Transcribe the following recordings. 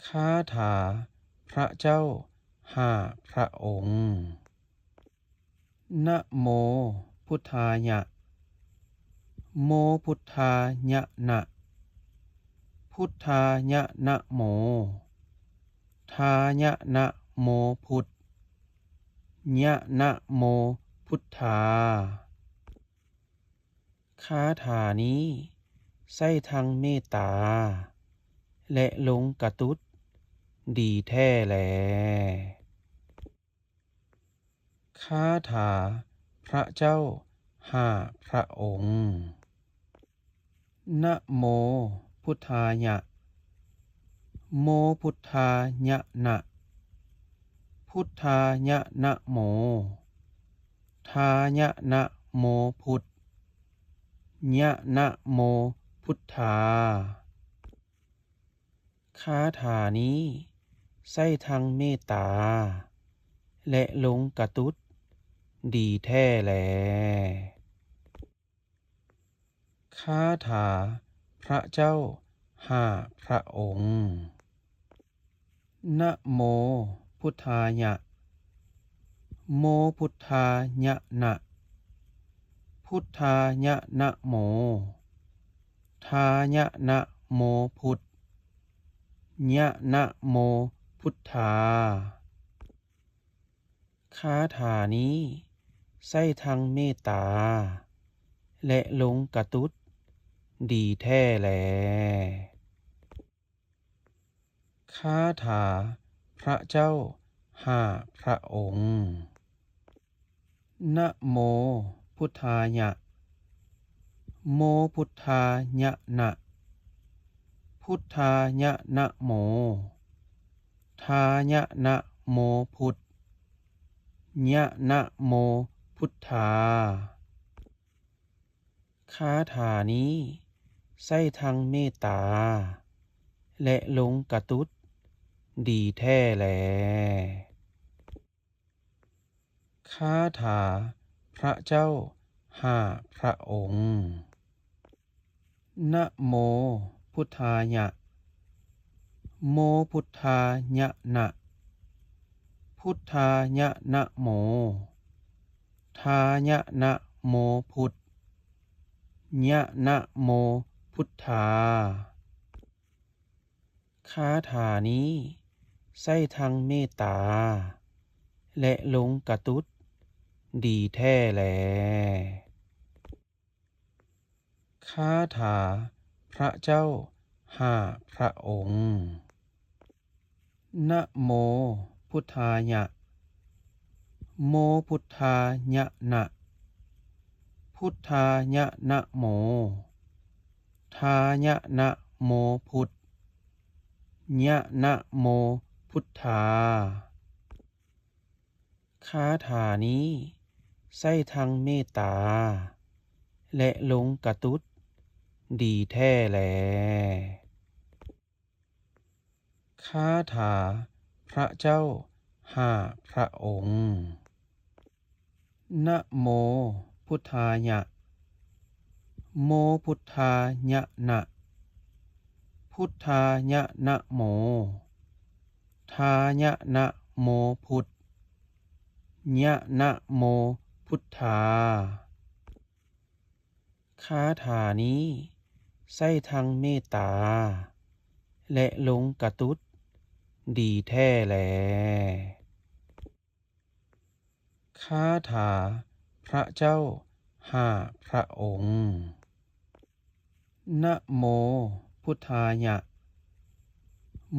ຄາຖາພະເຈົ້າຫ້າພະອົງ. ນະໂມພຸດທາຍະ ໂມພຸດທາຍະນະ ພຸດທາຍະນະໂມ ທາຍະນະໂມພຸດ ຍະນະໂມພຸດທາ. ຄາຖານີ້ໃຊ້ທັງເມດຕາ ແລະ ລົງກະຕຸດ ດີແທ້ແລ. ຄາຖາພະເຈົ້າຫ້າພະອົງ. ນະໂມພຸດທາຍະ ໂມພຸດທາຍະນະ ພຸດທາຍະນະໂມ ທາຍະນະໂມພຸດ ຍະນະໂມພຸດທາ. ຄາຖານີ້ໃຊ້ທັງເມດຕາ ແລະ ລົງກະຕຸດ ດີແທ້ແລ. ຄາຖາພະເຈົ້າຫ້າພະອົງ. ນະໂມພຸດທາຍະ ໂມພຸດທາຍະນະ ພຸດທາຍະນະໂມ ທາຍະນະໂມພຸດ ຍະນະໂມພຸດທາ. ຄາຖານີ້ໃຊ້ທັງເມດຕາ ແລະ ລົງກະຕຸດ ດີແທ້ແລ. ຄາຖາພະເຈົ້າຫ້າພະອົງ. ນະໂມພຸດທາຍະ ໂມພຸດທາຍະນະ ພຸດທາຍະນະໂມ ທາຍະນະໂມພຸດ ຍະນະໂມພຸດທາ. ຄາຖານີ້ໃຊ້ທັງເມດຕາ ແລະ ລົງກະຕຸດ ດີແທ້ແລ. ຄາຖາພະເຈົ້າຫ້າພະອົງ. ນະໂມພຸດທາຍະ ໂມພຸດທາຍະນະ ພຸດທາຍະນະໂມ ທາຍະນະໂມພຸດ ຍະນະໂມພຸດທາ. ຄາຖານີ້ໃຊ້ທັງເມດຕາ ແລະ ລົງກະຕຸດ ດີແທ້ແລ. ຄາຖາພະເຈົ້າຫ້າພະອົງ. ນະໂມພຸດທາຍະ ໂມພຸດທາຍະນະ ພຸດທາຍະນະໂມ ທາຍະນະໂມພຸດ ຍະນະໂມພຸດທາ. ຄາຖານີ້ໃຊ້ທັງເມດຕາ ແລະ ລົງກະຕຸດ ດີແທ້ແລ. ຄາຖາພະເຈົ້າຫ້າພະອົງ. ນະໂມພຸດທາຍະ ໂມພຸດທາຍະນະ ພຸດທາຍະນະໂມ ທາຍະນະໂມພຸດ ຍະນະໂມພຸດທາ. ຄາຖານີ້ໃຊ້ທັງເມດຕາ ແລະ ລົງກະຕຸດ ດີແທ້ແລ. ຄາຖາພະເຈົ້າຫ້າພະອົງ. ນະໂມພຸດທາຍະ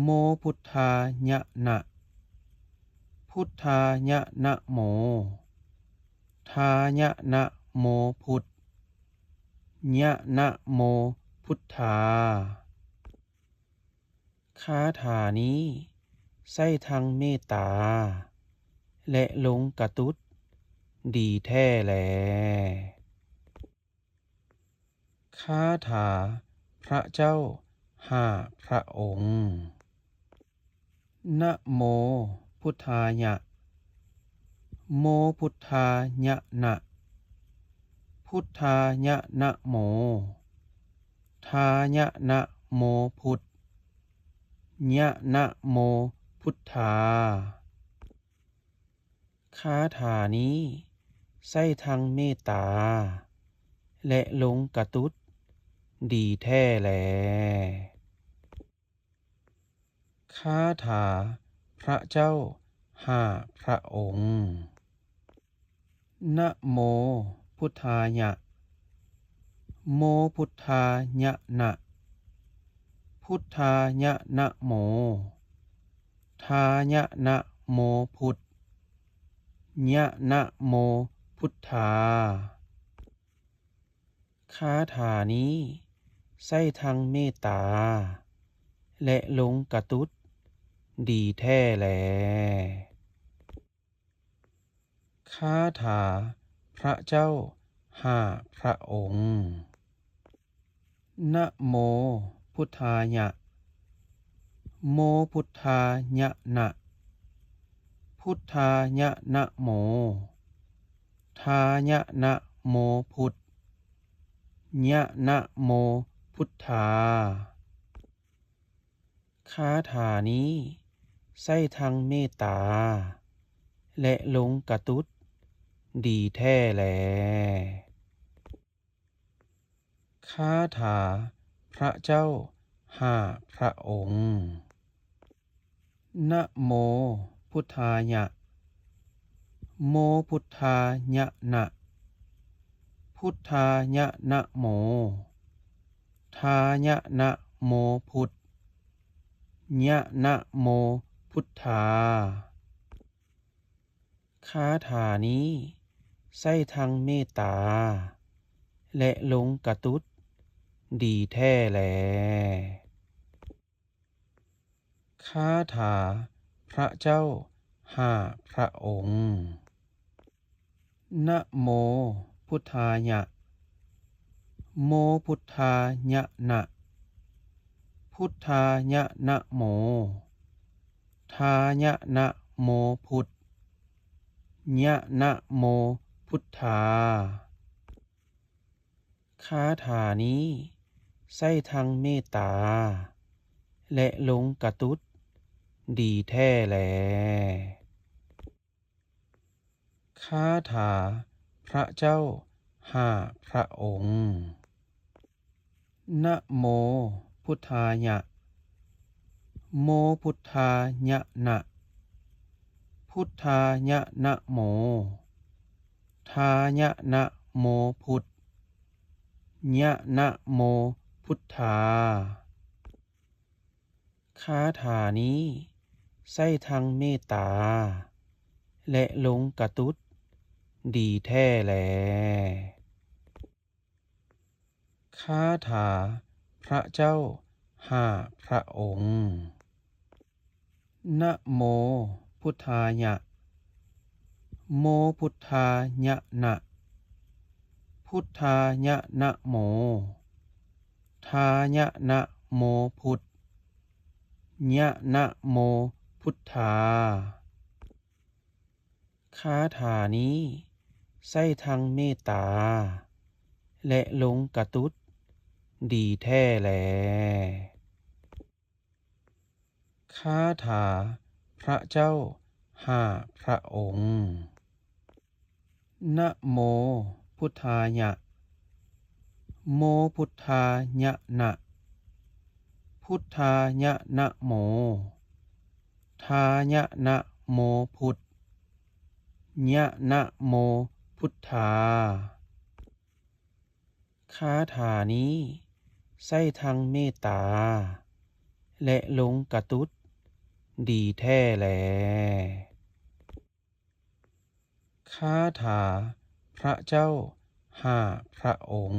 ໂມພຸດທາຍະນະ ພຸດທາຍະນະໂມ ທາຍະນະໂມພຸດ ຍະນະໂມພຸດທາ. ຄາຖານີ້ໃຊ້ທັງເມດຕາ ແລະ ລົງກະຕຸດ ດີແທ້ແລ. ຄາຖາພະເຈົ້າຫ້າພະອົງ. ນະໂມພຸດທາຍະ ໂມພຸດທາຍະນະ ພຸດທາຍະນະໂມ ທາຍະນະໂມພຸດ ຍະນະໂມພຸດທາ. ຄາຖານີ້ໃຊ້ທັງເມດຕາ ແລະ ລົງກະຕຸດ ດີແທ້ແລ. ຄາຖາພະເຈົ້າຫ້າພະອົງ. ນະໂມພຸດທາຍະ ໂມພຸດທາຍະນະ ພຸດທາຍະນະໂມ ທາຍະນະໂມພຸດ ຍະນະໂມພຸດທາ. ຄາຖານີ້ໃຊ້ທັງເມດຕາ ແລະ ລົງກະຕຸດ ດີແທ້ແລ. ຄາຖາພະເຈົ້າຫ້າພະອົງ. ນະໂມພຸດທາຍະ ໂມພຸດທາຍະນະ ພຸດທາຍະນະໂມ ທາຍະນະໂມພຸດ ຍະນະໂມພຸດທາ. ຄາຖານີ້ໃຊ້ທັງເມດຕາ ແລະ ລົງກະຕຸດ ດີແທ້ແລ. ຄາຖາພະເຈົ້າຫ້າພະອົງ. ນະໂມພຸດທາຍະ ໂມພຸດທາຍະນະ ພຸດທາຍະນະໂມ ທາຍະນະໂມພຸດ ຍະນະໂມພຸດທາ. ຄາຖານີ້ໃຊ້ທັງເມດຕາ ແລະ ລົງກະຕຸດ ດີແທ້ແລ. ຄາຖາພະເຈົ້າຫ້າພະອົງ. ນະໂມພຸດທາຍະ ໂມພຸດທາຍະນະ ພຸດທາຍະນະໂມ ທາຍະນະໂມພຸດ ຍະນະໂມພຸດທາ. ຄາຖານີ້ໃຊ້ທັງເມດຕາ ແລະ ລົງກະຕຸດ ດີແທ້ແລ. ຄາຖາພະເຈົ້າຫ້າພະອົງ. ນະໂມພຸດທາຍະ ໂມພຸດທາຍະນະ ພຸດທາຍະນະໂມ ທາຍະນະໂມພຸດ ຍະນະໂມພຸດທາ. ຄາຖານີ້ໃຊ້ທັງເມດຕາ ແລະ ລົງກະຕຸດ ດີແທ້ແລ. ຄາຖາພະເຈົ້າຫ້າພະອົງ. ນະໂມພຸດທາຍະ ໂມພຸດທາຍະນະ ພຸດທາຍະນະໂມ ທາຍະນະໂມພຸດ ຍະນະໂມພຸດທາ. ຄາຖານີ້ໃຊ້ທັງເມດຕາ ແລະ ລົງກະຕຸດ ດີແທ້ແລ. ຄາຖາພະເຈົ້າຫ້າພະອົງ. ນະໂມພຸດທາຍະ ໂມພຸດທາຍະນະ ພຸດທາຍະນະໂມ ທາຍະນະໂມພຸດ ຍະນະໂມພຸດທາ. ຄາຖານີ້ໃຊ້ທັງເມດຕາ ແລະ ລົງກະຕຸດ ດີແທ້ແລ. ຄາຖາພະເຈົ້າຫ້າພະອົງ.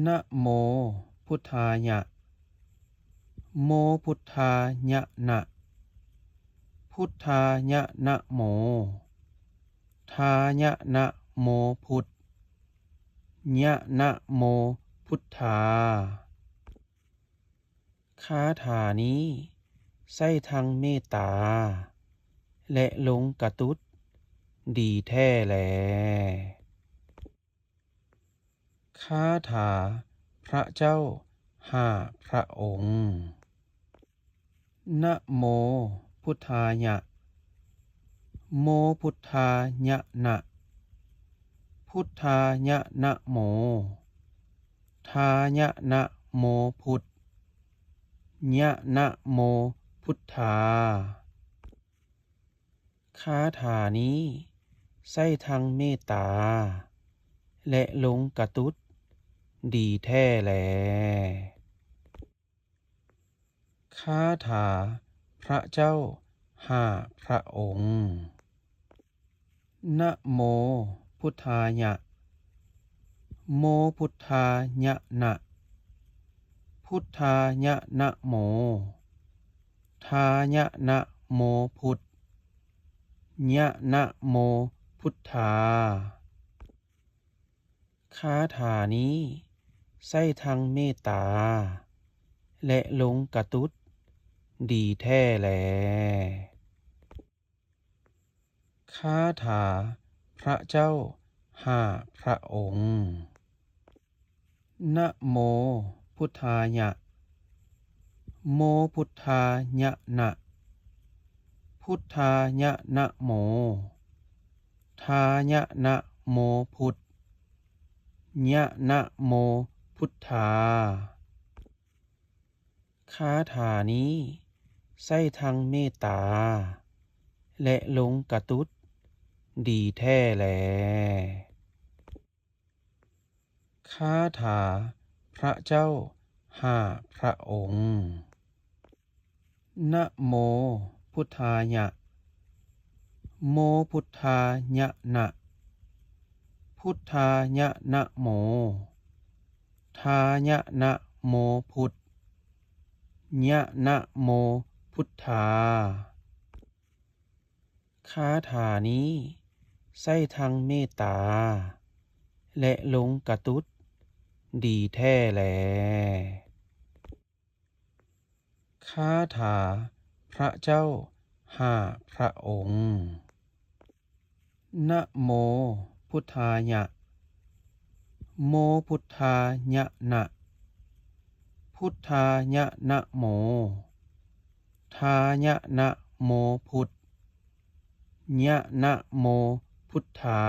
ນະໂມພຸດທາຍະ ໂມພຸດທາຍະນະ ພຸດທາຍະນະໂມ ທາຍະນະໂມພຸດ ຍະນະໂມພຸດທາ. ຄາຖານີ້ໃຊ້ທັງເມດຕາ ແລະ ລົງກະຕຸດ ດີແທ້ແລ. ຄາຖາພະເຈົ້າຫ້າພະອົງ. ນະໂມພຸດທາຍະ ໂມພຸດທາຍະນະ ພຸດທາຍະນະໂມ ທາຍະນະໂມພຸດ ຍະນະໂມພຸດທາ. ຄາຖານີ້ໃຊ້ທັງເມດຕາ ແລະ ລົງກະຕຸດ ດີແທ້ແລ. ຄາຖາພະເຈົ້າຫ້າພະອົງ. ນະໂມພຸດທາຍະ ໂມພຸດທາຍະນະ ພຸດທາຍະນະໂມ ທາຍະນະໂມພຸດ ຍະນະໂມພຸດທາ. ຄາຖານີ້ໃຊ້ທັງເມດຕາ ແລະ ລົງກະຕຸດ ດີແທ້ແລ. ຄາຖາພະເຈົ້າຫ້າພະອົງ. ນະໂມພຸດທາຍະ ໂມພຸດທາຍະນະ ພຸດທາຍະນະໂມ ທາຍະນະໂມພຸດ ຍະນະໂມພຸດທາ. ຄາຖານີ້ໃຊ້ທັງເມດຕາ ແລະ ລົງກະຕຸດ ດີແທ້ແລ. ຄາຖາພະເຈົ້າຫ້າພະອົງ. ນະໂມພຸດທາຍະ ໂມພຸດທາຍະນະ ພຸດທາຍະນະໂມ ທາຍະນະໂມພຸດ ຍະນະໂມພຸດທາ. ຄາຖານີ້ໃຊ້ທັງເມດຕາ ແລະ ລົງກະຕຸດ ດີແທ້ແລ. ຄາຖາພະເຈົ້າຫ້າພະອົງ. ນະໂມພຸດທາຍະ ໂມພຸດທາຍະນະ ພຸດທາຍະນະໂມ ທາຍະນະໂມພຸດ ຍະນະໂມພຸດທາ.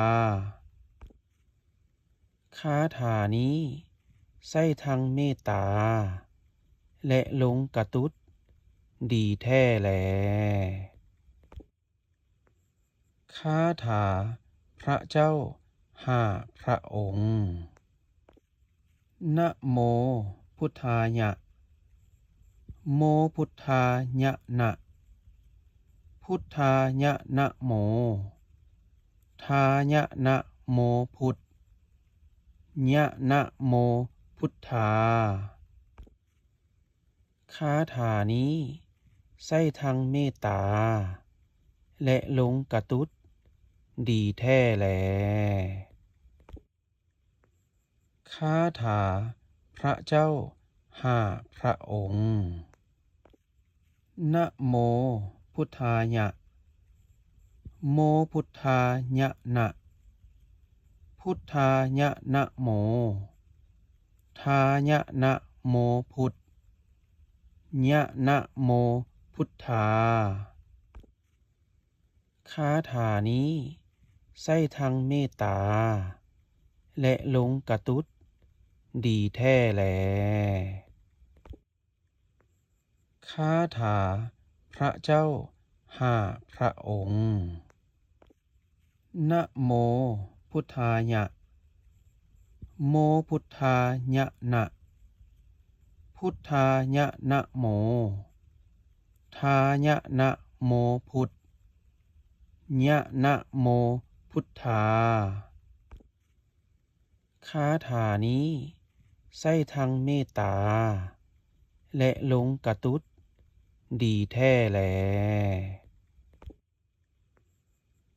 ຄາຖານີ້ໃຊ້ທັງເມດຕາ ແລະ ລົງກະຕຸດ ດີແທ້ແລ. ຄາຖາພະເຈົ້າຫ້າພະອົງ. ນະໂມພຸດທາຍະ ໂມພຸດທາຍະນະ ພຸດທາຍະນະໂມ ທາຍະນະໂມພຸດ ຍະນະໂມພຸດທາ. ຄາຖານີ້ໃຊ້ທັງເມດຕາ ແລະ ລົງກະຕຸດ ດີແທ້ແລ. ຄາຖາພະເຈົ້າຫ້າພະອົງ. ນະໂມພຸດທາຍະ ໂມພຸດທາຍະນະ ພຸດທາຍະນະໂມ ທາຍະນະໂມພຸດ ຍະນະໂມພຸດທາ. ຄາຖານີ້ໃຊ້ທັງເມດຕາ ແລະ ລົງກະຕຸດ ດີແທ້ແລ. ຄາຖາພະເຈົ້າຫ້າພະອົງ. ນະໂມພຸດທາຍະ ໂມພຸດທາຍະນະ ພຸດທາຍະນະໂມ ທາຍະນະໂມພຸດ ຍະນະໂມພຸດທາ. ຄາຖານີ້ໃຊ້ທັງເມດຕາ ແລະ ລົງກະຕຸດ ດີແທ້ແລ.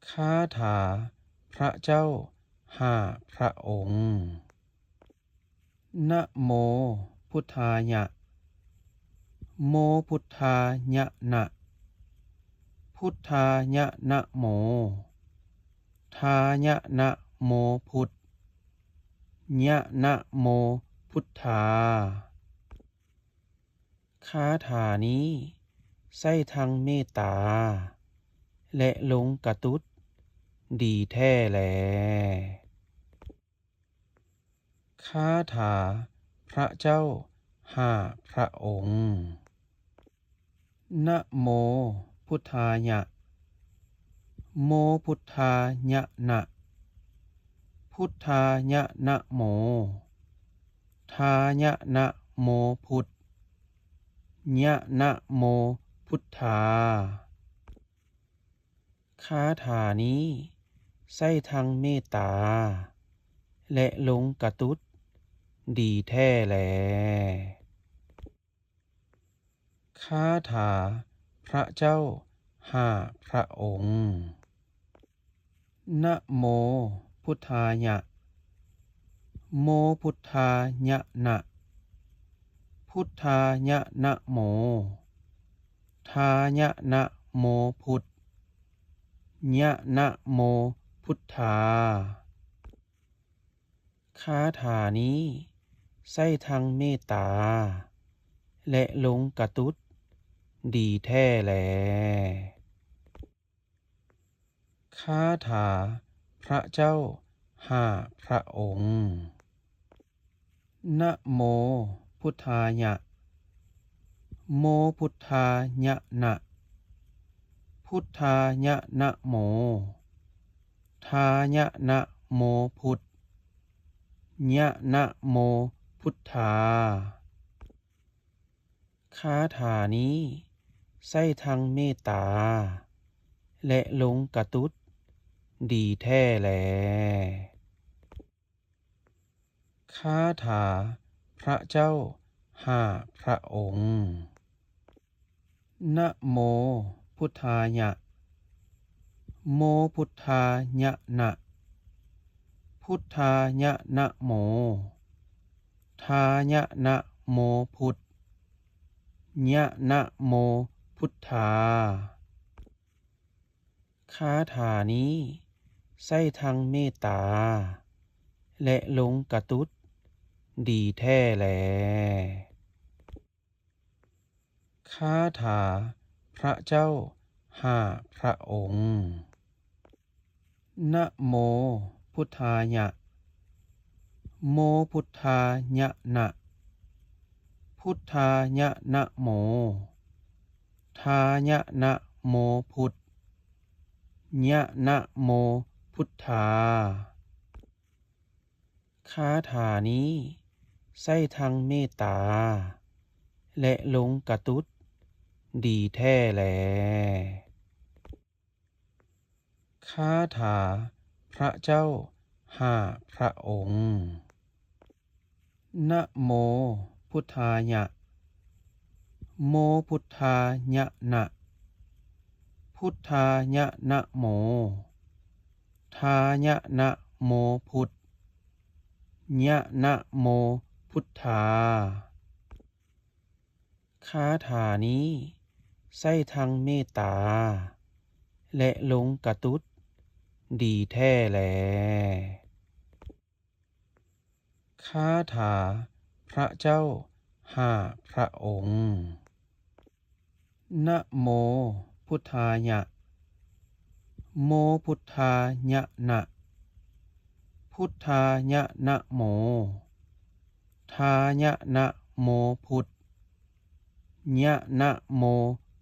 ຄາຖາພະເຈົ້າຫ້າພະອົງ. ນະໂມພຸດທາຍະ ໂມພຸດທາຍະນະ ພຸດທາຍະນະໂມ ທາຍະນະໂມພຸດ ຍະນະໂມພຸດທາ. ຄາຖານີ້ ໃຊ້ທັງເມດຕາ ແລະ ລົງກະຕຸດ ດີແທ້ແລ. ຄາຖາພະເຈົ້າຫ້າພະອົງ. ນະໂມພຸດທາຍະ ໂມພຸດທາຍະນະ ພຸດທາຍະນະໂມ ທາຍະນະໂມພຸດ ຍະນະໂມພຸດທາ. ຄາຖານີ້ໃຊ້ທັງເມດຕາ ແລະ ລົງກະຕຸດ ດີແທ້ແລ. ຄາຖາພະເຈົ້າຫ້າພະອົງ. ນະໂມພຸດທາຍະ ໂມພຸດທາຍະນະ ພຸດທາຍະນະໂມ ທາຍະນະໂມພຸດ ຍະນະໂມພຸດທາ. ຄາຖານີ້ໃຊ້ທັງເມດຕາ ແລະ ລົງກະຕຸດ ດີແທ້ແລ. ຄາຖາພະເຈົ້າຫ້າພະອົງ. ນະໂມພຸດທາຍະ ໂມພຸດທາຍະນະ ພຸດທາຍະນະໂມ ທາຍະນະໂມພຸດ ຍະນະໂມພຸດທາ. ຄາຖານີ້ໃຊ້ທັງເມດຕາ ແລະ ລົງກະຕຸດ ດີແທ້ແລ. ຄາຖາພະເຈົ້າຫ້າພະອົງ. ນະໂມພຸດທາຍະ ໂມພຸດທາຍະນະ ພຸດທາຍະນະໂມ ທາຍະນະໂມພຸດ ຍະນະໂມພຸດທາ. ຄາຖານີ້ໃຊ້ທັງເມດຕາ ແລະ ລົງກະຕຸດ ດີແທ້ແລ. ຄາຖາພະເຈົ້າຫ້າພະອົງ. ນະໂມພຸດທາຍະ ໂມພຸດທາຍະນະ ພຸດທາຍະນະໂມ ທາຍະນະໂມພຸດ ຍະນະໂມພຸດທາ. ຄາຖານີ້ໃຊ້ທັງເມດຕາ ແລະ ລົງກະຕຸດ ດີແທ້ແລ. ຄາຖາພະເຈົ້າຫ້າພະອົງ. ນະໂມພຸດທາຍະ ໂມພຸດທາຍະນະ ພຸດທາຍະນະໂມ ທາຍະນະໂມພຸດ ຍະນະໂມພຸດທາ. ຄາຖານີ້ໃຊ້ທັງເມດຕາ ແລະ ລົງກະຕຸດ ດີແທ້ແລ. ຄາຖາພະເຈົ້າຫ້າພະອົງ. ນະໂມພຸດທາຍະ ໂມພຸດທາຍະນະ ພຸດທາຍະນະໂມ ທາຍະນະໂມພຸດ ຍະນະໂມ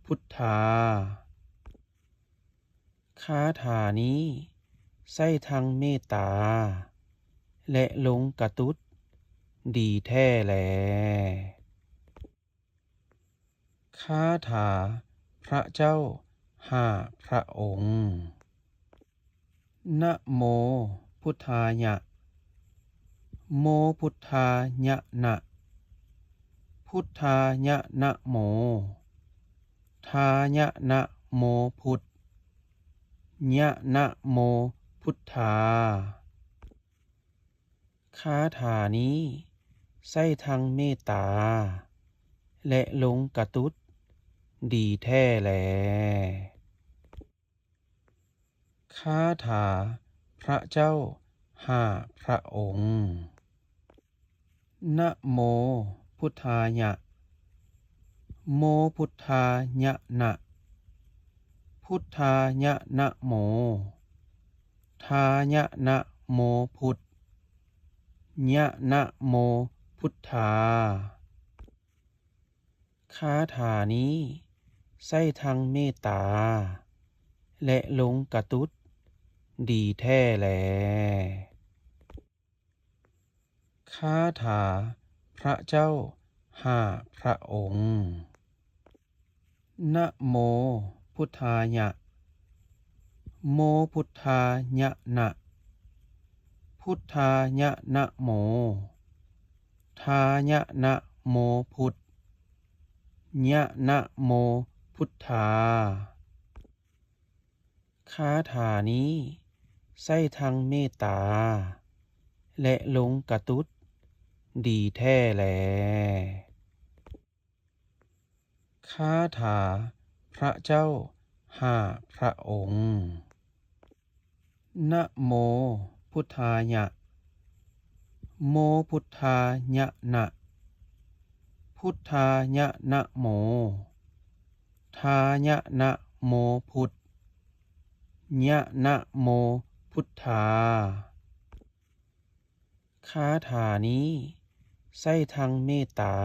ພຸດທາ. ຄາຖານີ້ໃຊ້ທັງເມດຕາ ແລະ ລົງກະຕຸດ ດີແທ້ແລ. ຄາຖາພະເຈົ້າຫ້າພະອົງ. ນະໂມພຸດທາຍະ ໂມພຸດທາຍະນະ ພຸດທາຍະນະໂມ ທາຍະນະໂມພຸດ ຍະນະໂມພຸດທາ. ຄາຖານີ້ໃຊ້ທັງເມດຕາ ແລະ ລົງກະຕຸດ ດີແທ້ແລ. ຄາຖາພະເຈົ້າຫ້າພະອົງ. ນະໂມພຸດທາຍະ ໂມ ພຸດທາຍະນະ ພຸດທາຍະນະໂມ ທາຍະນະໂມ ພຸດ ຍະນະໂມ ພຸດທາ. ຄາຖານີ້ໃຊ້ທັງເມດຕາ ແລະ ລົງກະຕຸດ ດີແທ້ແລ. ຄາຖາພະເຈົ້າຫ້າພະອົງ. ນະໂມ ພຸດທາຍະ ໂມ ພຸດທາຍະນະ ພຸດທາຍະນະໂມ ທາຍະນະໂມ ພຸດ ຍະນະໂມ ພຸດທາ. ຄາຖານີ້ໃຊ້ທັງເມດຕາ ແລະ ລົງກະຕຸດ ດີແທ້ແລ. ຄາຖາພະເຈົ້າຫ້າພະອົງ. ນະໂມ ພຸດທາຍະ ໂມ ພຸດທາຍະນະ ພຸດທາຍະນະໂມ ທາຍະນະໂມ ພຸດ ຍະນະໂມ ພຸດທາ. ຄາຖານີ້ໃຊ້ທັງເມດຕາ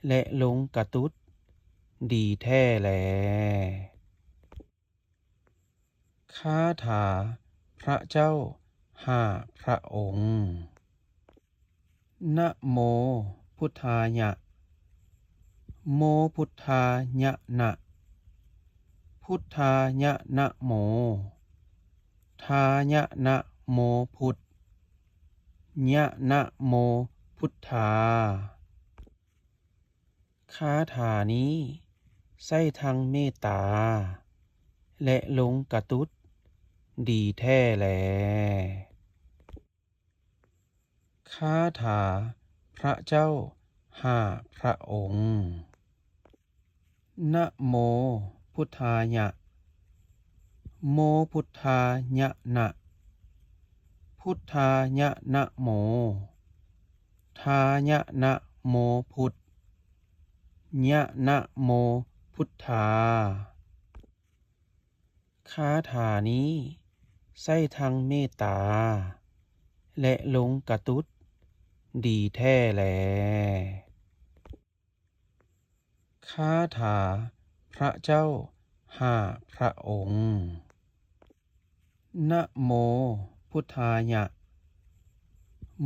ແລະ ລົງກະຕຸດ ດີແທ້ແລ. ຄາຖາພະເຈົ້າຫ້າພະອົງ. ນະໂມ ພຸດທາຍະ ໂມ ພຸດທາຍະນະ ພຸດທາຍະນະໂມ ທາຍະນະໂມ ພຸດ ຍະນະໂມ ພຸດທາ. ຄາຖານີ້ໃຊ້ທັງເມດຕາ ແລະ ລົງກະຕຸດ ດີແທ້ແລ. ຄາຖາພະເຈົ້າຫ້າພະອົງ. ນະໂມ ພຸດທາຍະ ໂມ ພຸດທາຍະນະ ພຸດທາຍະນະໂມ ທາຍະນະໂມ ພຸດ ຍະນະໂມ ພຸດທາ. ຄາຖານີ້ໃຊ້ທັງເມດຕາ ແລະ ລົງກະຕຸດ ດີແທ້ແລ. ຄາຖາພະເຈົ້າຫ້າພະອົງ. ນະໂມ ພຸດທາຍະ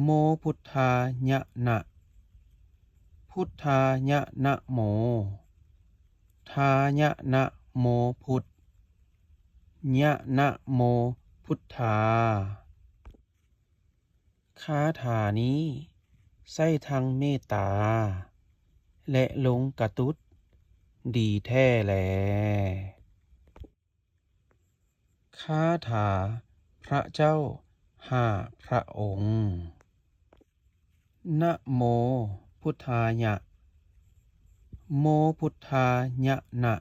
ໂມ ພຸດທາຍະນະ ພຸດທາຍະນະໂມ ທາຍະນະໂມ ພຸດ ຍະນະໂມ ພຸດທາ. ຄາຖານີ້ໃຊ້ທັງເມດຕາ ແລະ ລົງກະຕຸດ ດີແທ້ແລ. ຄາຖາພະເຈົ້າຫ້າພະອົງ. ນະໂມ ພຸດທາຍະ ໂມ ພຸດທາຍະນະ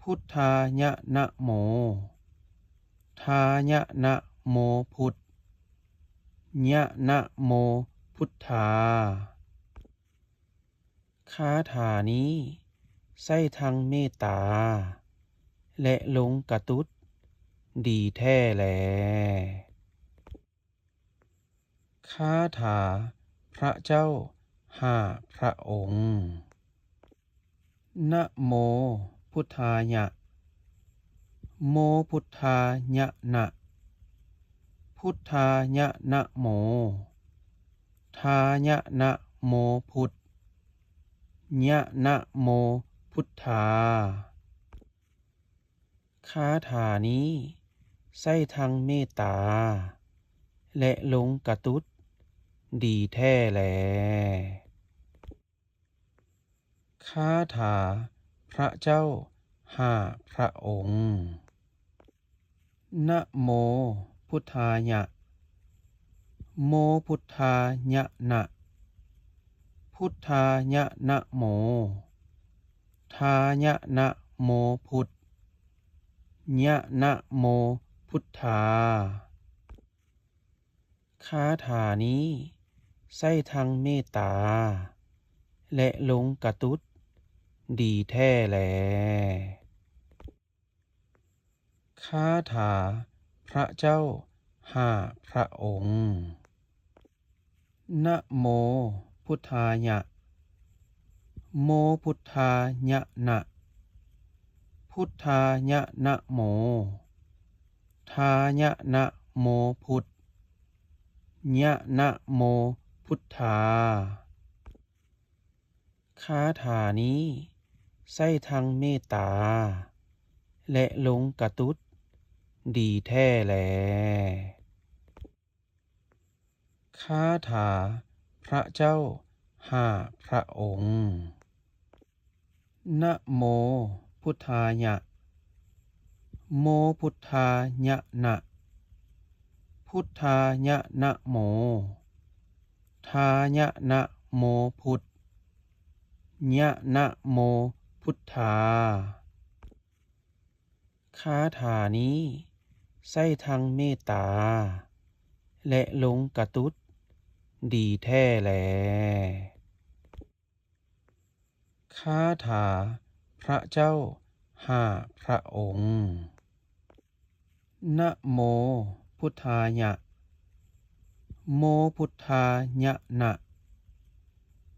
ພຸດທາຍະນະໂມ ທາຍະນະໂມ ພຸດ ຍະນະໂມ ພຸດທາ. ຄາຖານີ້ໃຊ້ທັງເມດຕາ ແລະ ລົງກະຕຸດ ດີແທ້ແລ. ຄາຖາພະເຈົ້າຫ້າພະອົງ. ນະໂມ ພຸດທາຍະ ໂມ ພຸດທາຍະນະ ພຸດທາຍະນະໂມ ທາຍະນະໂມ ພຸດ ຍະນະໂມ ພຸດທາ. ຄາຖານີ້ໃຊ້ທັງເມດຕາ ແລະ ລົງກະຕຸດ ດີແທ້ແລ. ຄາຖາພະເຈົ້າຫ້າພະອົງ. ນະໂມ ພຸດທາຍະ ໂມ ພຸດທາຍະນະ ພຸດທາຍະນະໂມ ທາຍະນະໂມ ພຸດ ຍະນະໂມ ພຸດທາ. ຄາຖານີ້ໃຊ້ທັງເມດຕາ ແລະ ແລະ ລົງກະຕຸດ ດີແທ້ແລ. ຄາຖາພະເຈົ້າຫ້າພະອົງ. ນະໂມພຸດທາຍະ ໂມພຸດທາຍະນະ ພຸດທາຍະນະໂມ ທາຍະນະໂມພຸດ ຍະນະໂມພຸດທາ. ຄາຖານີ້ໃຊ້ທັງເມດຕາ ແລະ ລົງກະຕຸດ ດີແທ້ແລ. ຄາຖາພະເຈົ້າຫ້າພະອົງ. ນະໂມພຸດທາຍະ ໂມພຸດທາຍະນະ ພຸດທາຍະນະໂມ ທາຍະນະໂມພຸດ ຍະນະໂມພຸດທາ. ຄາຖານີ້ໃຊ້ທັງເມດຕາ ແລະ ລົງກະຕຸດ ດີແທ້ແລ. ຄາຖາພະເຈົ້າຫ້າພະອົງ. ນະໂມພຸດທາຍະ ໂມພຸດທາຍະນະ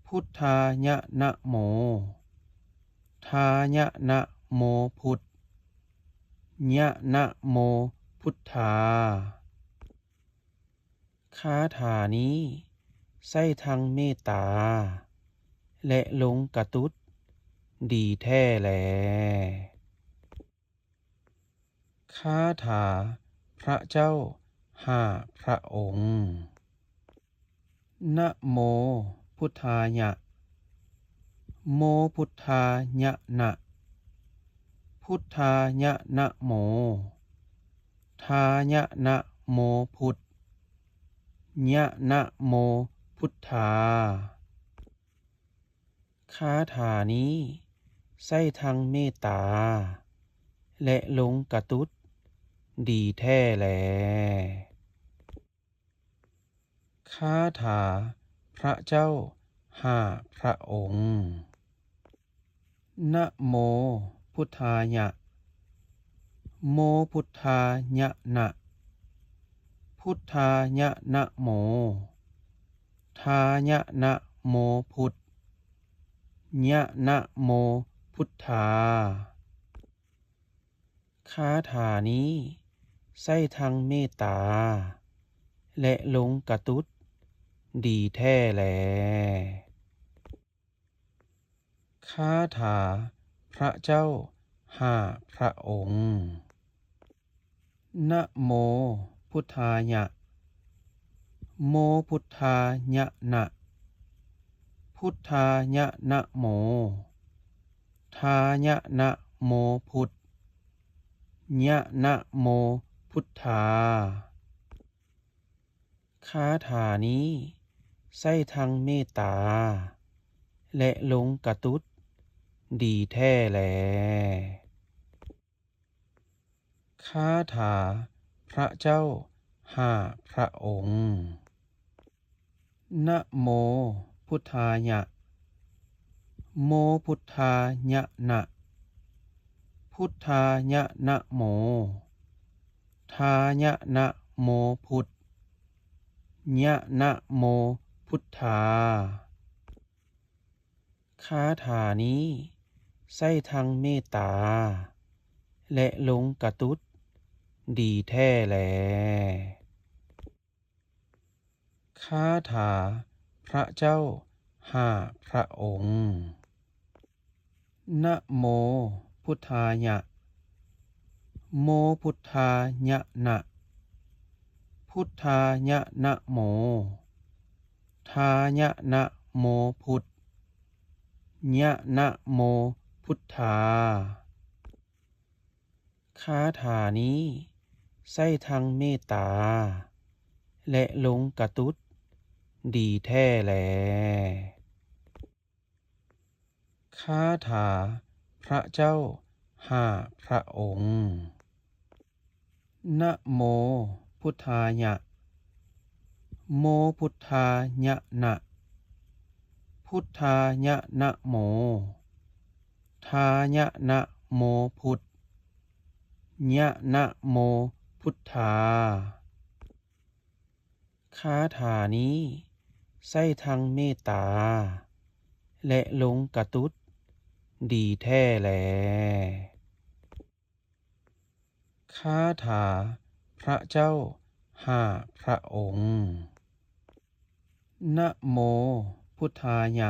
ພຸດທາຍະນະໂມ ທາຍະນະໂມພຸດ ຍະນະໂມພຸດທາ. ຄາຖານີ້ໃຊ້ທັງເມດຕາ ແລະ ລົງກະຕຸດ ດີແທ້ແລ. ຄາຖາພະເຈົ້າຫ້າພະອົງ. ນະໂມພຸດທາຍະ ໂມພຸດທາຍະນະ ພຸດທາຍະນະໂມ ທາຍະນະໂມພຸດ ຍະນະໂມພຸດທາ. ຄາຖານີ້ໃຊ້ທັງເມດຕາ ແລະ ລົງກະຕຸດ ດີແທ້ແລ. ຄາຖາພະເຈົ້າຫ້າພະອົງ. ນະໂມພຸດທາຍະ ໂມພຸດທາຍະນະ ພຸດທາຍະນະໂມ ທາຍະນະໂມພຸດ ຍະນະໂມພຸດທາ. ຄາຖານີ້ໃຊ້ທັງເມດຕາ ແລະ ລົງກະຕຸດ ດີແທ້ແລ. ຄາຖາພະເຈົ້າຫ້າພະອົງ. ນະໂມພຸດທາຍະ ໂມພຸດທາຍະນະ ພຸດທາຍະນະໂມ ທາຍະນະໂມພຸດ ຍະນະໂມພຸດທາ. ຄາຖານີ້ໃຊ້ທັງເມດຕາ ແລະ ລົງກະຕຸດ ດີແທ້ແລ. ຄາຖາພະເຈົ້າຫ້າພະອົງ. ນະໂມພຸດທາຍະ ໂມພຸດທາຍະນະ ພຸດທາຍະນະໂມ ທາຍະນະໂມພຸດ ຍະນະໂມພຸດທາ. ຄາຖານີ້ໃຊ້ທັງເມດຕາ ແລະ ລົງກະຕຸດ ດີແທ້ແລ. ຄາຖາພະເຈົ້າຫ້າພະອົງ. ນະໂມພຸດທາຍະ ໂມພຸດທາຍະນະ ພຸດທາຍະນະໂມ ທາຍະນະໂມພຸດ ຍະນະໂມພຸດທາ. ຄາຖານີ້ໃຊ້ທັງເມດຕາ ແລະ ລົງກະຕຸດ ດີແທ້ແລ. ຄາຖາພະເຈົ້າຫ້າພະອົງ. ນະໂມພຸດທາຍະ ໂມພຸດທາຍະນະ ພຸດ ພຸດທາຍະນະໂມ ທາຍະນະໂມພຸດ ຍະນະໂມພຸດທາ. ຄາຖານີ້ໃຊ້ທັງເມດຕາ ແລະ ລົງກະຕຸດ ດີແທ້ແລ. ຄາຖາພະເຈົ້າຫ້າພະອົງ. ນະໂມພຸດທາຍະ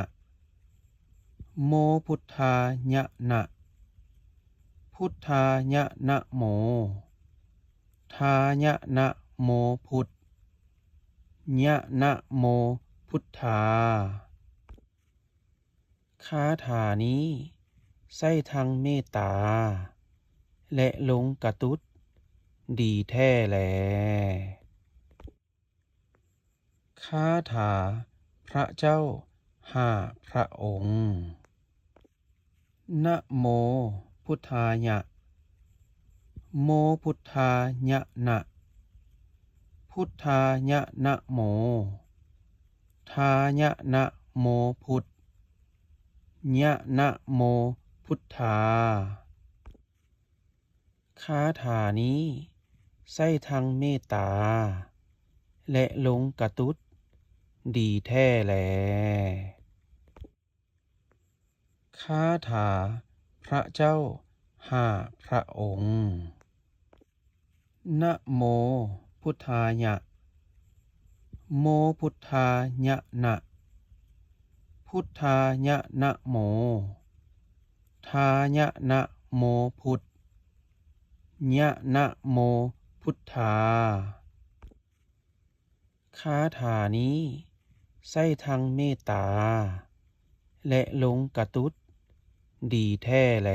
ໂມພຸດທາຍະນະ ພຸດທາຍະນະໂມ ທາຍະນະໂມພຸດ ຍະນະໂມພຸດທາ. ຄາຖານີ້ໃຊ້ທັງເມດຕາ ແລະ ລົງກະຕຸດ ດີແທ້ແລ. ຄາຖາພະເຈົ້າຫ້າພະອົງ. ນະໂມພຸດທາຍະ ໂມພຸດທາຍະນະ ພຸດທາຍະນະໂມ ທາຍະນະໂມພຸດ ຍະນະໂມພຸດທາ. ຄາຖານີ້ໃຊ້ທັງເມດຕາ ແລະ ລົງກະຕຸດ ດີແທ້ແລ. ຄາຖາພະເຈົ້າຫ້າພະອົງ. ນະໂມພຸດທາຍະ ໂມພຸດທາຍະນະ ພຸດທາຍະນະໂມ ທາຍະນະໂມພຸດ ຍະນະໂມພຸດທາ. ຄາຖານີ້ໃຊ້ທັງເມດຕາ ແລະ ລົງກະຕຸດ ດີແທ້ແລ.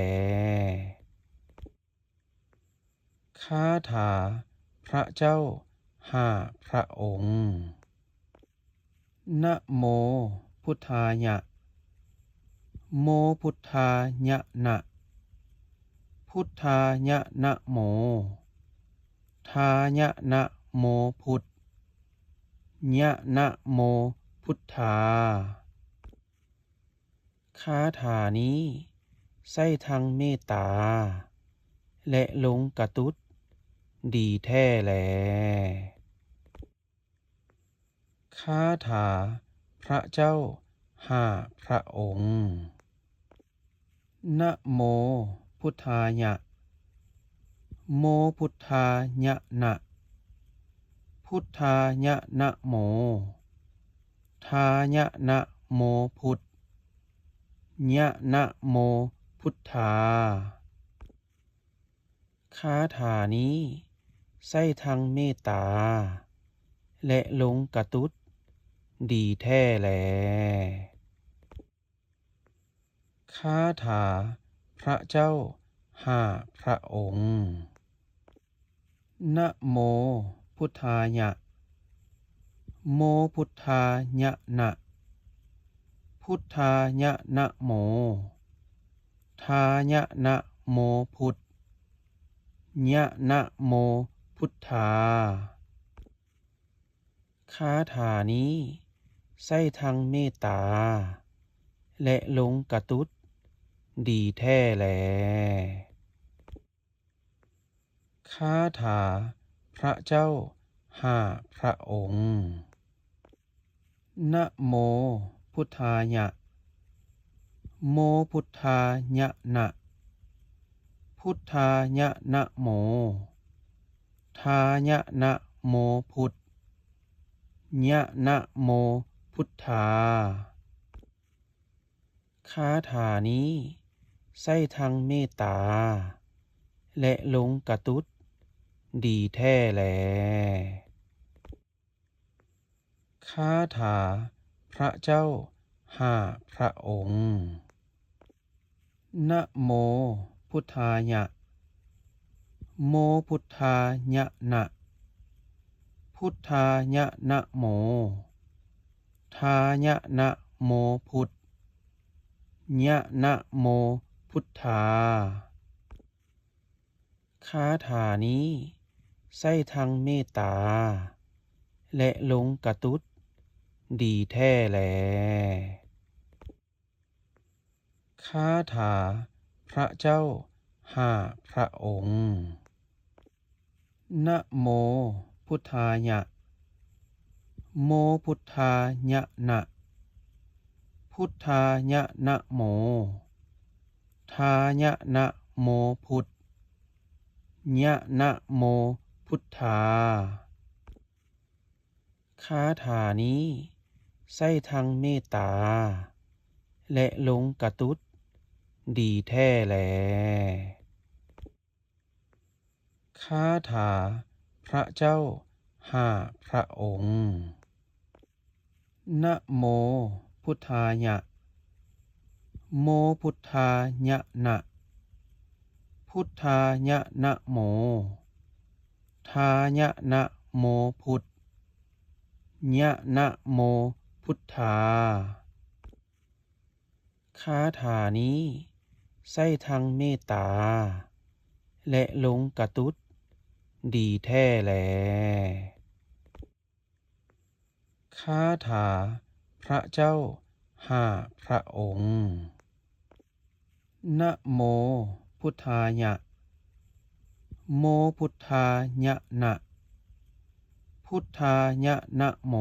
ຄາຖາພະເຈົ້າຫ້າພະອົງ. ນະໂມພຸດທາຍະ ໂມພຸດທາຍະນະ ພຸດທາຍະນະໂມ ທາຍະນະໂມພຸດ ຍະນະໂມພຸດທາ. ຄາຖານີ້ໃຊ້ທັງເມດຕາ ແລະ ລົງກະຕຸດ ດີແທ້ແລ. ຄາຖາພະເຈົ້າຫ້າພະອົງ. ນະໂມພຸດທາຍະ ໂມພຸດທາຍະນະ ພຸດທາຍະນະໂມ ທາຍະນະໂມພຸດ ຍະນະໂມພຸດທາ. ຄາຖານີ້ໃຊ້ທັງເມດຕາ ແລະ ລົງກະຕຸດ ດີແທ້ແລ. ຄາຖາພະເຈົ້າຫ້າພະອົງ. ນະໂມພຸດທາຍະ ໂມພຸດທາຍະນະ ພຸດທາຍະນະໂມ ທາຍະນະໂມພຸດ ຍະນະໂມພຸດທາ. ຄາຖານີ້ໃຊ້ທັງເມດຕາ ແລະ ລົງກະຕຸດ ດີແທ້ແລ. ຄາຖາພະເຈົ້າຫ້າພະອົງ. ນະໂມພຸດທາຍະ ໂມພຸດທາຍະນະ ພຸດທາຍະນະໂມ ທາຍະນະໂມພຸດ ຍະນະໂມພຸດທາ. ຄາຖານີ້ໃຊ້ທັງເມດຕາ ແລະ ລົງກະຕຸດ ດີແທ້ແລ. ຄາຖາພະເຈົ້າຫ້າພະອົງ. ນະໂມພຸດທາຍະ ໂມພຸດທາຍະນະ ພຸດທາຍະນະໂມ ທາຍະນະໂມພຸດ ຍະນະໂມພຸດທາ. ຄາຖານີ້ໃຊ້ທັງເມດຕາ ແລະ ລົງກະຕຸດ ດີແທ້ແລ. ຄາຖາພະເຈົ້າຫ້າພະອົງ. ນະໂມພຸດທາຍະ ໂມພຸດທາຍະນະ ພຸດທາຍະນະໂມ ທາຍະນະໂມພຸດ ຍະນະໂມພຸດທາ. ຄາຖານີ້ໃຊ້ທັງເມດຕາ ແລະ ລົງກະຕຸດ ດີແທ້ແລ. ຄາຖາພະເຈົ້າຫ້າພະອົງ. ນະໂມພຸດທາຍະ ໂມພຸດທາຍະນະ ພຸດທາຍະນະໂມ ທາຍະນະໂມພຸດ ຍະນະໂມພຸດທາ. ຄາຖານີ້ໃຊ້ທັງເມດຕາ ແລະ ລົງກະຕຸດ ດີແທ້ແລ. ຄາຖາພະເຈົ້າຫ້າພະອົງ. ນະໂມພຸດທາຍະ ໂມພຸດທາຍະນະ ພຸດທາຍະນະໂມ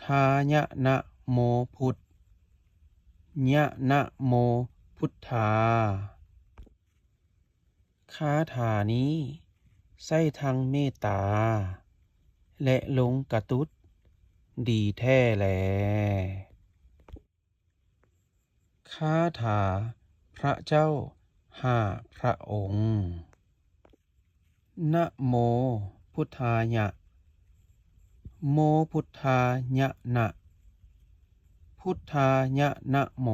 ທາຍະນະໂມພຸດ ຍະນະໂມພຸດທາ. ຄາຖານີ້ໃຊ້ທັງເມດຕາ ແລະ ລົງກະຕຸດ ດີແທ້ແລ. ຄາຖາພະເຈົ້າຫ້າພະອົງ. ນະໂມພຸດທາຍະ ໂມພຸດທາຍະນະ ພຸດທາຍະນະໂມ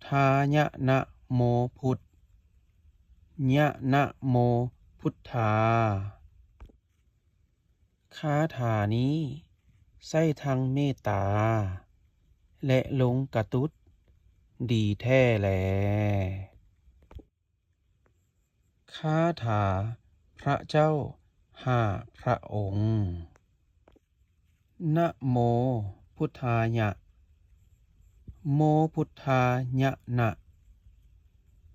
ທາຍະນະໂມພຸດ ຍະນະໂມພຸດທາ. ຄາຖານີ້ໃຊ້ທັງເມດຕາ ແລະ ລົງກະຕຸດ ດີແທ້ແລ. ຄາຖາພະເຈົ້າຫ້າພະອົງ. ນະໂມພຸດທາຍະ ໂມພຸດທາຍະນະ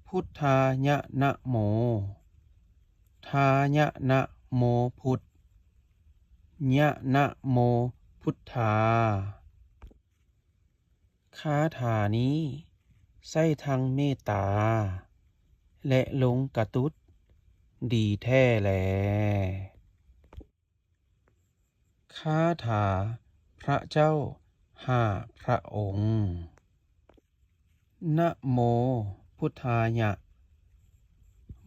ພຸດທາຍະນະໂມ ທາຍະນະໂມພຸດ ຍະນະໂມພຸດທາ. ຄາຖານີ້ໃຊ້ທັງເມດຕາ ແລະ ລົງກະຕຸດ ດີແທ້ແລ. ຄາຖາພະເຈົ້າຫ້າພະອົງ. ນະໂມພຸດທາຍະ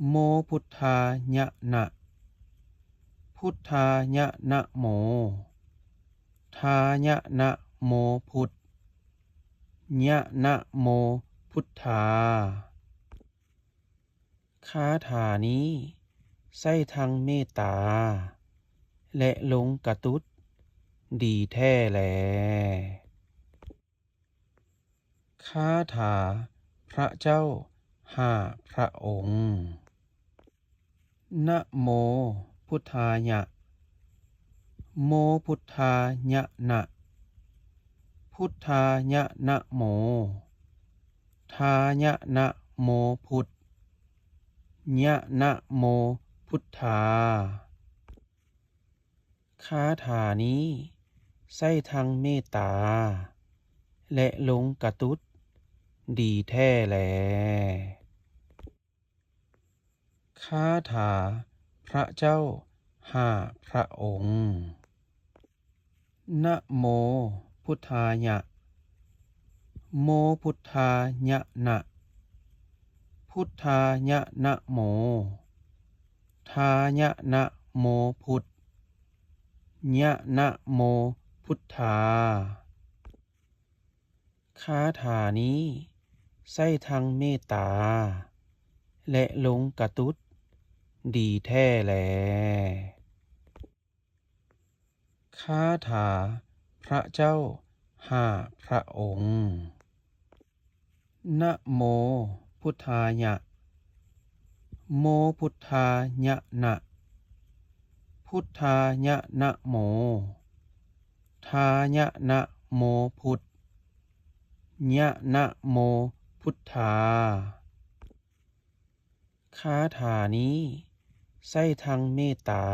ໂມພຸດທາຍະນະ ພຸດທາຍະນະໂມ ທາຍະນະໂມພຸດ ຍະນະໂມພຸດທາ. ຄາຖານີ້ໃຊ້ທັງເມດຕາ ແລະ ລົງກະຕຸດ ດີແທ້ແລ. ຄາຖາພະເຈົ້າຫ້າພະອົງ. ນະໂມພຸດທາຍະ ໂມພຸດທາຍະນະ ພຸດທາຍະນະໂມ ທາຍະນະໂມພຸດ ຍະນະໂມພຸດທາ. ຄາຖານີ້ໃຊ້ທັງເມດຕາ ແລະ ລົງກະຕຸດ ດີແທ້ແລ. ຄາຖາພະເຈົ້າຫ້າພະອົງ. ນະໂມພຸດທາຍະ ໂມພຸດທາຍະນະ ພຸດທາຍະນະໂມ ທາຍະນະໂມພຸດ ຍະນະໂມພຸດທາ. ຄາຖານີ້ໃຊ້ທັງເມດຕາ ແລະ ລົງກະຕຸດ ດີແທ້ແລ. ຄາຖາພະເຈົ້າຫ້າພະອົງ. ນະໂມພຸດທາຍະ ໂມພຸດທາຍະນະ ພຸດທາຍະນະໂມ ທາຍະນະໂມພຸດ ຍະນະໂມພຸດທາ. ຄາຖານີ້ໃຊ້ທັງເມດຕາ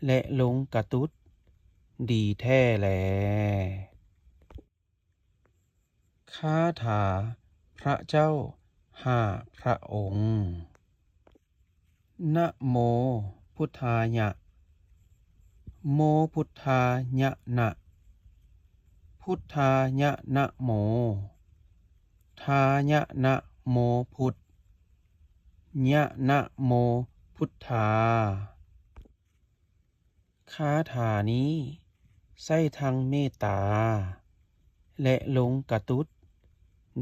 ແລະ ລົງກະຕຸດ ດີແທ້ແລ. ຄາຖາພະເຈົ້າຫ້າພະອົງ. ນະໂມພຸດທາຍະ ໂມພຸດທາຍະນະ ພຸດທາຍະນະໂມ ທາຍະນະໂມພຸດ ຍະນະໂມພຸດທາ. ຄາຖານີ້ໃຊ້ທັງເມດຕາ ແລະ ລົງກະຕຸດ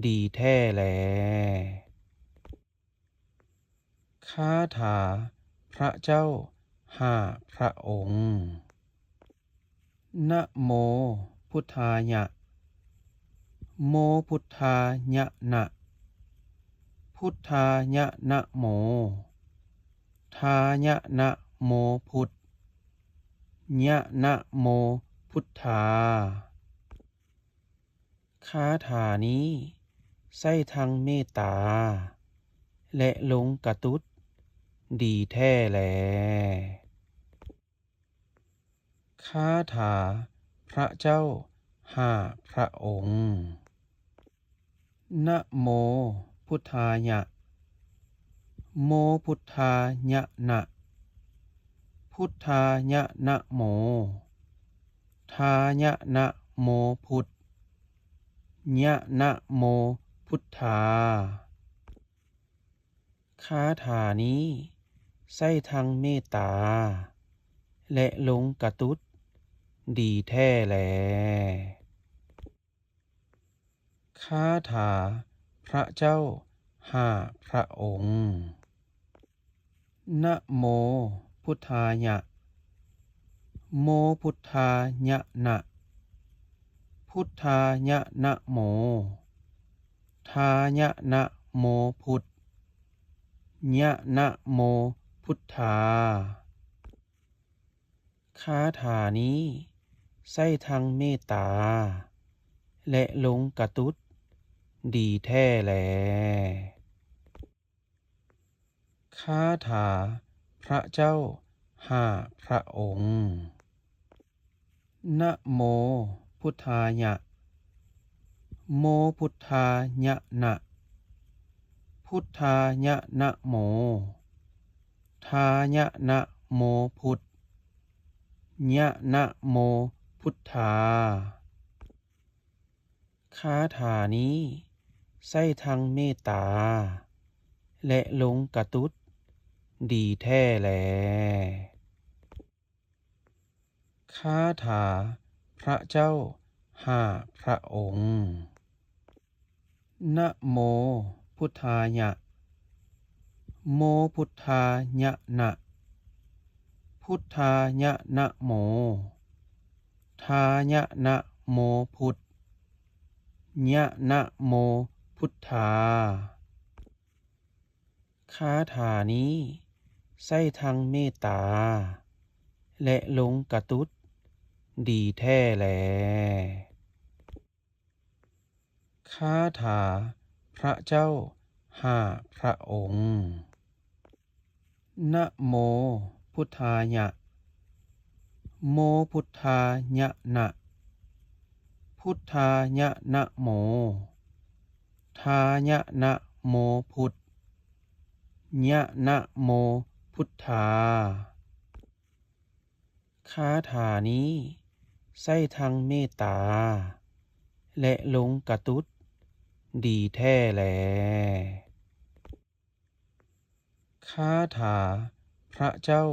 ດີແທ້ແລ. ຄາຖາພະເຈົ້າຫ້າພະອົງ. ນະໂມພຸດທາຍະ ໂມພຸດທາຍະນະ ພຸດທາຍະນະໂມ ທາຍະນະໂມພຸດ ຍະນະໂມພຸດທາ. ຄາຖານີ້ໃຊ້ທັງເມດຕາ ແລະ ລົງກະຕຸດ ດີແທ້ແລ. ຄາຖາພະເຈົ້າຫ້າພະອົງ. ນະໂມພຸດທາຍະ ໂມພຸດທາຍະນະ ພຸດທາຍະນະໂມ ທາຍະນະໂມພຸດ ຍະນະໂມພຸດທາ. ຄາຖານີ້ໃຊ້ທັງເມດຕາ ແລະ ລົງກະຕຸດ ດີແທ້ແລ. ຄາຖາພະເຈົ້າຫ້າພະອົງ. ນະໂມພຸດທາຍະ ໂມພຸດທາຍະນະ ພຸດທາຍະນະໂມ ທາຍະນະໂມພຸດ ຍະນະໂມພຸດທາ. ຄາຖານີ້ໃຊ້ທັງເມດຕາ ແລະ ລົງກະຕຸດ ດີແທ້ແລ. ຄາຖາພະເຈົ້າຫ້າພະອົງ. ນະໂມພຸດທາຍະ ໂມພຸດທາຍະນະ ພຸດທາຍະນະໂມ ທາຍະນະໂມພຸດ ຍະນະໂມພຸດທາ. ຄາຖານີ້ໃຊ້ທັງເມດຕາ ແລະ ລົງກະຕຸດ ດີແທ້ແລ. ຄາຖາພະເຈົ້າຫ້າພະອົງ. ນະໂມພຸດທາຍະ ໂມພຸດທາຍະນະ ພຸດທາຍະນະໂມ ທາຍະນະໂມພຸດ ຍະນະໂມພຸດທາ. ຄາຖານີ້ໃຊ້ທັງເມດຕາ ແລະ ລົງກະຕຸດ ດີແທ້ແລ. ຄາຖາພະເຈົ້າຫ້າພະອົງ. ນະໂມພຸດທາຍະ ໂມພຸດທາຍະນະ ພຸດທາຍະນະໂມ ທາຍະນະໂມພຸດ ຍະນະໂມພຸດທາ. ຄາຖານີ້ໃຊ້ທັງເມດຕາ ແລະ ລົງກະຕຸດ ດີແທ້ແລ. ຄາຖາພະເຈົ້າ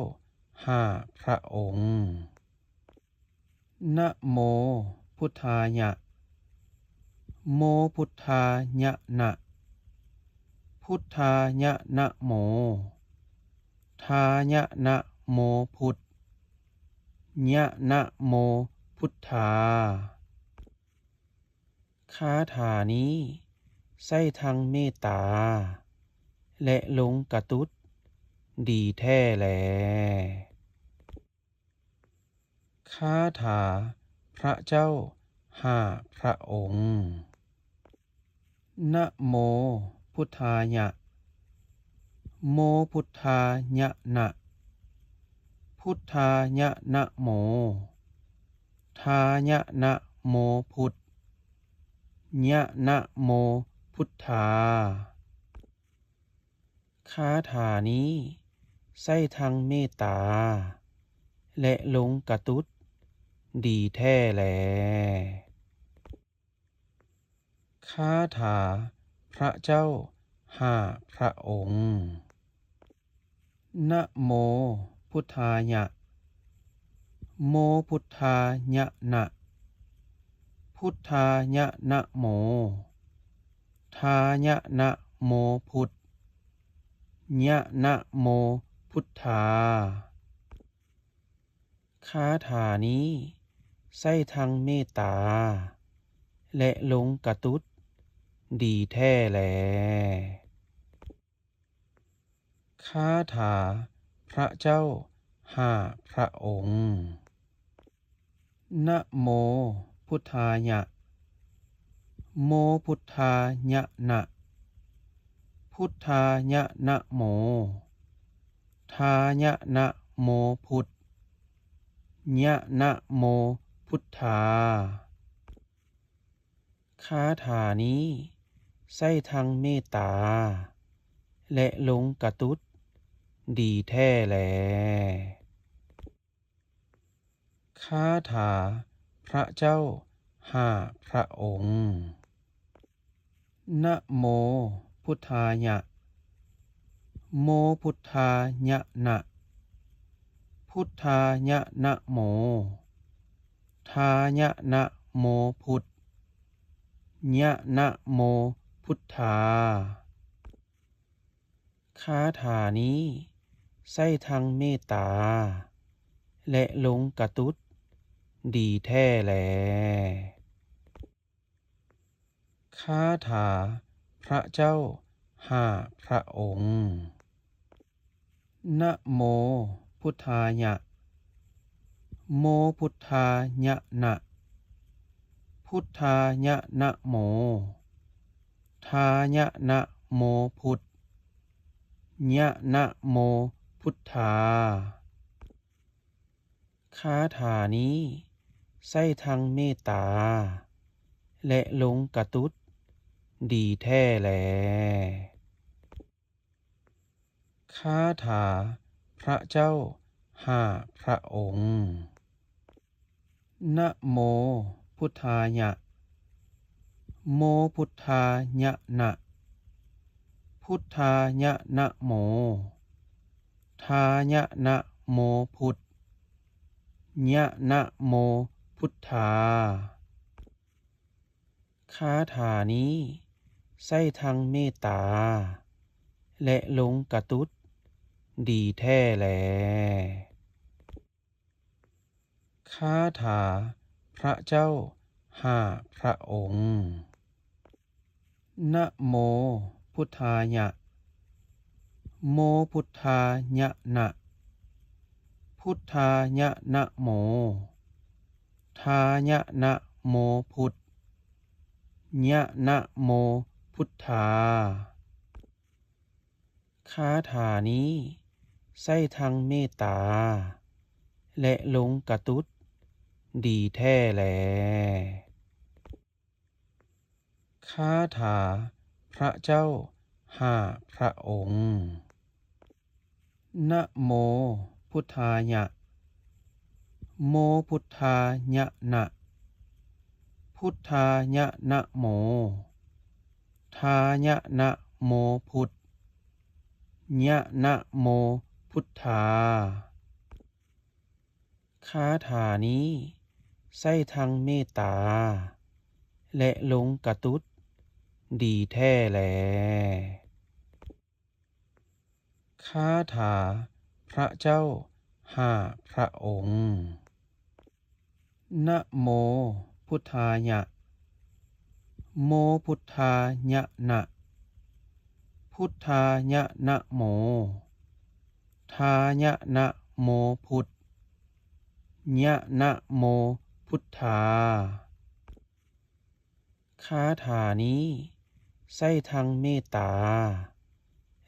ຫ້າພະອົງ. ນະໂມພຸດທາຍະ ໂມພຸດທາຍະນະ ພຸດທາຍະນະໂມ ທາຍະນະໂມພຸດ ຍະນະໂມພຸດທາ. ຄາຖານີ້ໃຊ້ທັງເມດຕາ ແລະ ລົງກະຕຸດ ດີແທ້ແລ. ຄາຖາພະເຈົ້າຫ້າພະອົງ. ນະໂມພຸດທາຍະ ໂມພຸດທາຍະນະ ພຸດທາຍະນະໂມ ທາຍະນະໂມພຸດ ຍະນະໂມພຸດທາ. ຄາຖານີ້ໃຊ້ທັງເມດຕາ ແລະ ລົງກະຕຸດ ດີແທ້ແລ. ຄາຖາພະເຈົ້າຫ້າພະອົງ. ນະໂມພຸດທາຍະ ໂມພຸດທາຍະນະ ພຸດທາຍະນະໂມ ທາຍະນະໂມພຸດ ຍະນະໂມພຸດທາ. ຄາຖານີ້ໃຊ້ທັງເມດຕາ ແລະ ລົງກະຕຸດ ດີແທ້ແລ. ຄາຖາພະເຈົ້າຫ້າພະອົງ. ນະໂມພຸດທາຍະ ໂມພຸດທາຍະນະ ພຸດທາຍະນະໂມ ທາຍະນະໂມພຸດ ຍະນະໂມພຸດທາ. ຄາຖານີ້ໃຊ້ທັງເມດຕາ ແລະ ລົງກະຕຸດ ດີແທ້ແລ. ຄາຖາພະເຈົ້າຫ້າພະອົງ. ນະໂມພຸດທາຍະ ໂມພຸດທາຍະນະ ພຸດທາຍະນະໂມ ທາຍະນະໂມພຸດ ຍະນະໂມພຸດທາ. ຄາຖານີ້ໃຊ້ທັງເມດຕາ ແລະ ລົງກະຕຸດ ດີແທ້ແລ. ຄາຖາພະເຈົ້າຫ້າພະອົງ. ນະໂມພຸດທາຍະ ໂມພຸດທາຍະນະ ພຸດທາຍະນະໂມ ທາຍະນະໂມພຸດ ຍະນະໂມພຸດທາ. ຄາຖານີ້ໃຊ້ທັງເມດຕາ ແລະ ລົງກະຕຸດ ດີແທ້ແລ. ຄາຖາພະເຈົ້າຫ້າພະອົງ. ນະໂມພຸດທາຍະ ໂມພຸດທາຍະນະ ພຸດທາຍະນະໂມ ທາຍະນະໂມພຸດ ຍະນະໂມພຸດທາ. ຄາຖານີ້ໃຊ້ທັງເມດຕາ ແລະ ລົງກະຕຸດ ດີແທ້ແລ. ຄາຖາພະເຈົ້າຫ້າພະອົງ. ນະໂມພຸດທາຍະ ໂມພຸດທາຍະນະ ພຸດທາຍະນະໂມ ທາຍະນະໂມພຸດ ຍະນະໂມພຸດທາ. ຄາຖານີ້ໃຊ້ທັງເມດຕາ ແລະ ລົງກະຕຸດ ດີແທ້ແລ. ຄາຖາພະເຈົ້າຫ້າພະອົງ. ນະໂມພຸດທາຍະ ໂມພຸດທາຍະນະ ພຸດທາຍະນະໂມ ທາຍະນະໂມພຸດ ຍະນະໂມພຸດທາ. ຄາຖານີ້ໃຊ້ທັງເມດຕາ ແລະ ລົງກະຕຸດ ດີແທ້ແລ. ຄາຖາພະເຈົ້າຫ້າພະອົງ. ນະໂມພຸດທາຍະ ໂມພຸດທາຍະນະ ພຸດທາຍະນະໂມ ທາຍະນະໂມພຸດ ຍະນະໂມພຸດທາ. ຄາຖານີ້ ໃຊ້ທັງເມດຕາ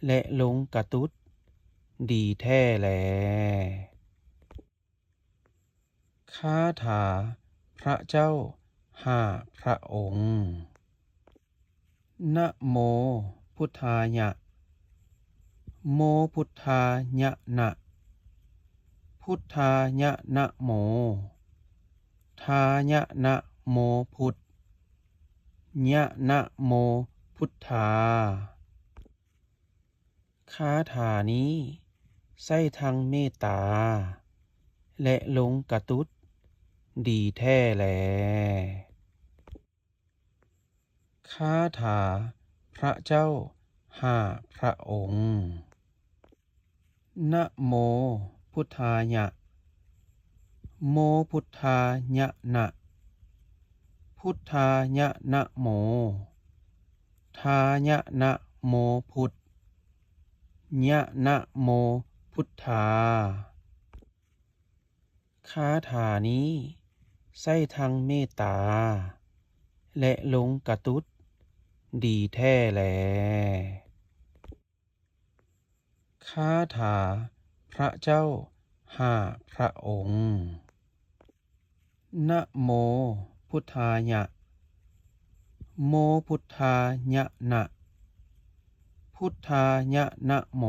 ແລະ ລົງກະຕຸດ ດີແທ້ແລ. ຄາຖາພະເຈົ້າຫ້າພະອົງ. ນະໂມພຸດທາຍະ ໂມພຸດທາຍະນະ ພຸດທາຍະນະໂມ ທາຍະນະໂມພຸດ ຍະນະໂມພຸດທາ. ຄາຖານີ້ໃຊ້ທັງເມດຕາ ແລະ ລົງກະຕຸດ ດີແທ້ແລ. ຄາຖາພະເຈົ້າຫ້າພະອົງ. ນະໂມພຸດທາຍະ ໂມພຸດທາຍະນະ ພຸດທາຍະນະໂມ ທາຍະນະໂມພຸດ ຍະນະໂມພຸດທາ. ຄາຖານີ້ໃຊ້ທັງເມດຕາ ແລະ ລົງກະຕຸດ ດີແທ້ແລ. ຄາຖາພະເຈົ້າຫ້າພະອົງ. ນະໂມພຸດທາຍະ ໂມພຸດທາຍະນະ ພຸດທາຍະນະໂມ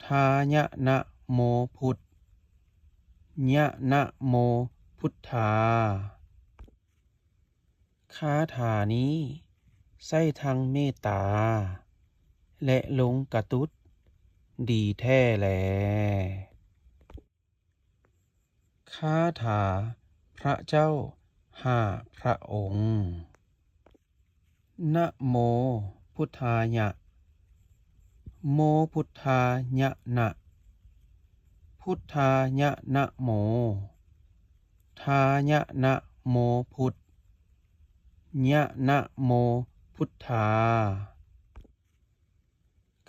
ທາຍະນະໂມພຸດ ຍະນະໂມພຸດທາ. ຄາຖານີ້ໃຊ້ທັງເມດຕາ ແລະ ລົງກະຕຸດ ດີແທ້ແລ. ຄາຖາພະເຈົ້າຫ້າພະອົງ. ນະໂມພຸດທາຍະ ໂມພຸດທາຍະນະ ພຸດທາຍະນະໂມ ທາຍະນະໂມພຸດ ຍະນະໂມພຸດທາ.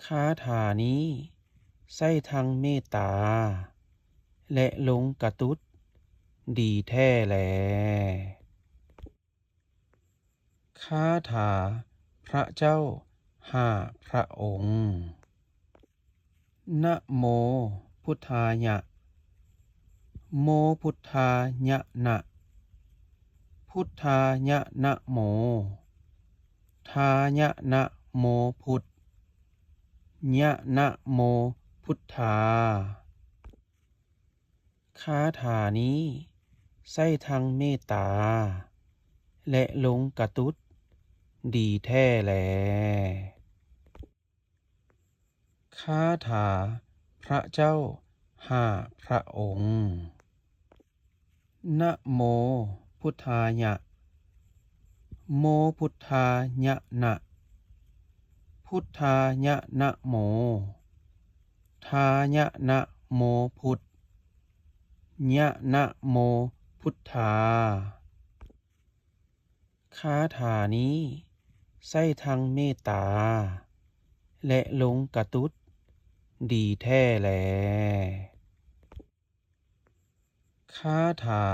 ຄາຖານີ້ໃຊ້ທັງເມດຕາ ແລະ ລົງກະຕຸດ ດີແທ້ແລ. ຄາຖາພະເຈົ້າຫ້າພະອົງ. ນະໂມພຸດທາຍະ ໂມພຸດທາຍະນະ ພຸດທາຍະນະໂມ ທາຍະນະໂມພຸດ ຍະນະໂມພຸດທາ. ຄາຖານີ້ໃຊ້ທັງເມດຕາ ແລະ ລົງກະຕຸດ ດີແທ້ແລ. ຄາຖາພະເຈົ້າຫ້າພະອົງ. ນະໂມພຸດທາຍະ ໂມພຸດທາຍະນະ ພຸດທາຍະນະໂມ ທາຍະນະໂມພຸດ ຍະນະໂມພຸດທາ. ຄາຖານີ້ໃຊ້ທັງເມດຕາ ແລະ ລົງກະຕຸດ ດີແທ້ແລ. ຄາຖາ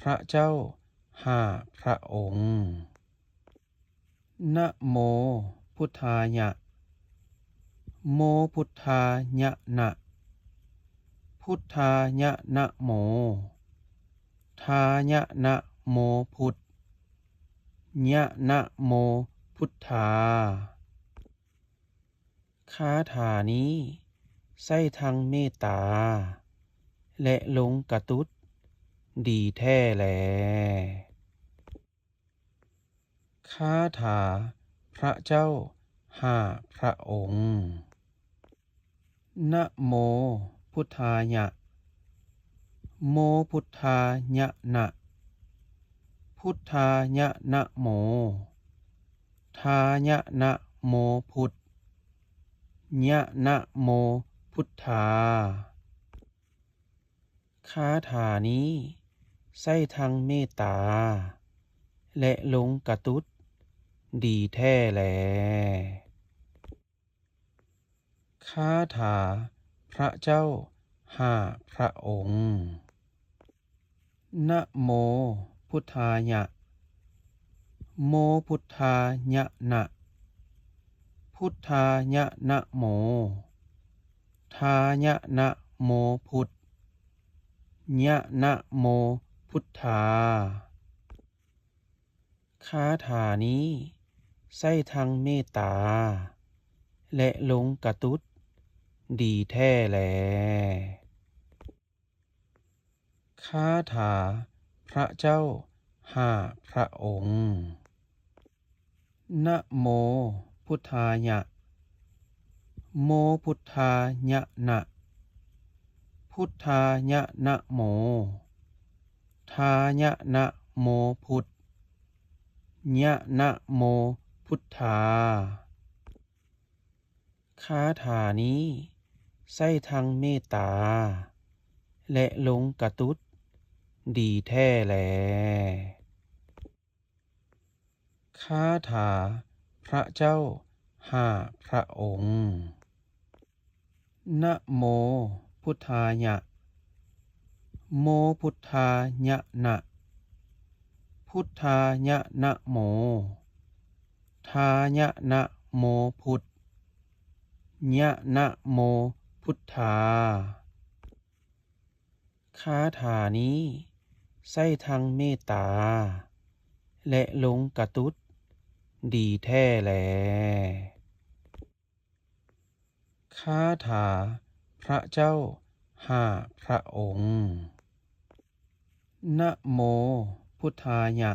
ພະເຈົ້າຫ້າພະອົງ. ນະໂມພຸດທາຍະ ໂມພຸດທາຍະນະ ພຸດທາຍະນະໂມ ທາຍະນະໂມພຸດ ຍະນະໂມພຸດທາ. ຄາຖານີ້ໃຊ້ທັງເມດຕາ ແລະ ລົງກະຕຸດ ດີແທ້ແລ. ຄາຖາພະເຈົ້າຫ້າພະອົງ. ນະໂມພຸດທາຍະ ໂມພຸດທາຍະນະ ພຸດທາຍະນະໂມ ທາຍະນະໂມພຸດ ຍະນະໂມພຸດທາ. ຄາຖານີ້ໃຊ້ທັງເມດຕາ ແລະ ລົງກະຕຸດ ດີແທ້ແລ. ຄາຖາພະເຈົ້າຫ້າພະອົງ. ນະໂມພຸດທາຍະ ໂມ ພຸດທາຍະນະ ພຸດທາຍະນະໂມ ທາຍະນະໂມ ພຸດ ຍະນະໂມ ພຸດທາ. ຄາຖານີ້ໃຊ້ທັງເມດຕາ ແລະ ລົງກະຕຸດ ດີແທ້ແລ. ຄາຖາພະເຈົ້າຫ້າພະອົງ. ນະໂມ ພຸດທາຍະ ໂມ ພຸດທາຍະນະ ພຸດທາຍະນະໂມ ທາຍະນະໂມ ພຸດ ຍະນະໂມ ພຸດທາ. ຄາຖານີ້ໃຊ້ທັງເມດຕາ ແລະ ລົງກະຕຸດ ດີແທ້ແລ. ຄາຖາພະເຈົ້າຫ້າພະອົງ. ນະໂມ ພຸດທາຍະ ໂມ ພຸດທາຍະນະ ພຸດທາຍະນະໂມ ທາຍະນະໂມ ພຸດ ຍະນະໂມ ພຸດທາ. ຄາຖານີ້ໃຊ້ທັງເມດຕາ ແລະ ລົງກະຕຸດ ດີແທ້ແລ. ຄາຖາພະເຈົ້າຫ້າພະອົງ. ນະໂມ ພຸດທາຍະ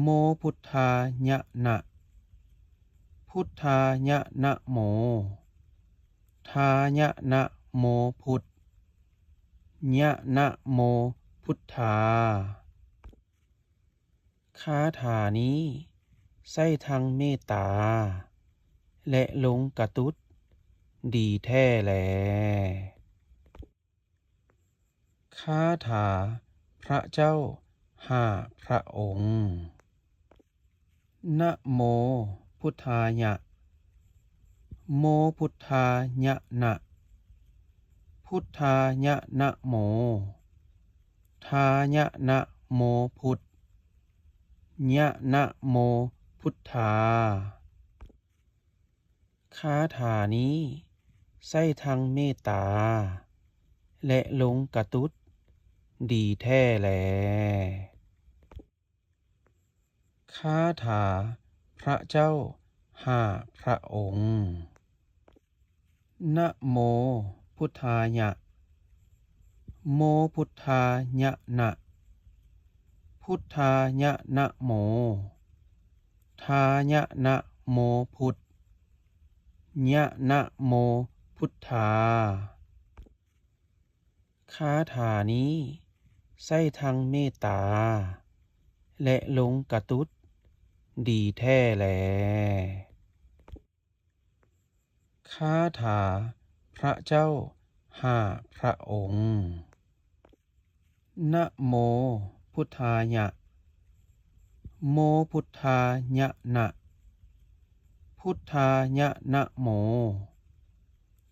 ໂມ ພຸດທາຍະນະ ພຸດທາຍະນະໂມ ທາຍະນະໂມ ພຸດ ຍະນະໂມ ພຸດທາ. ຄາຖານີ້ໃຊ້ທັງເມດຕາ ແລະ ລົງກະຕຸດ ດີແທ້ແລ. ຄາຖາພະເຈົ້າຫ້າພະອົງ. ນະໂມ ພຸດທາຍະ ໂມ ພຸດທາຍະນະ ພຸດທາຍະນະໂມ ທາຍະນະໂມ ພຸດ ຍະນະໂມ ພຸດທາ. ຄາຖານີ້ໃຊ້ທັງເມດຕາ ແລະ ລົງກະຕຸດ ດີແທ້ແລ. ຄາຖາພະເຈົ້າຫ້າພະອົງ. ນະໂມ ພຸດທາຍະ ໂມ ພຸດທາຍະນະ ພຸດທາຍະນະໂມ ທາຍະນະໂມ ພຸດ ຍະນະໂມ ພຸດທາ. ຄາຖານີ້ໃຊ້ທັງເມດຕາ ແລະ ລົງກະຕຸດ ດີແທ້ແລ. ຄາຖາພະເຈົ້າຫ້າພະອົງ. ນະໂມ ພຸດທາຍະ ໂມ ພຸດທາຍະນະ ພຸດທາຍະນະໂມ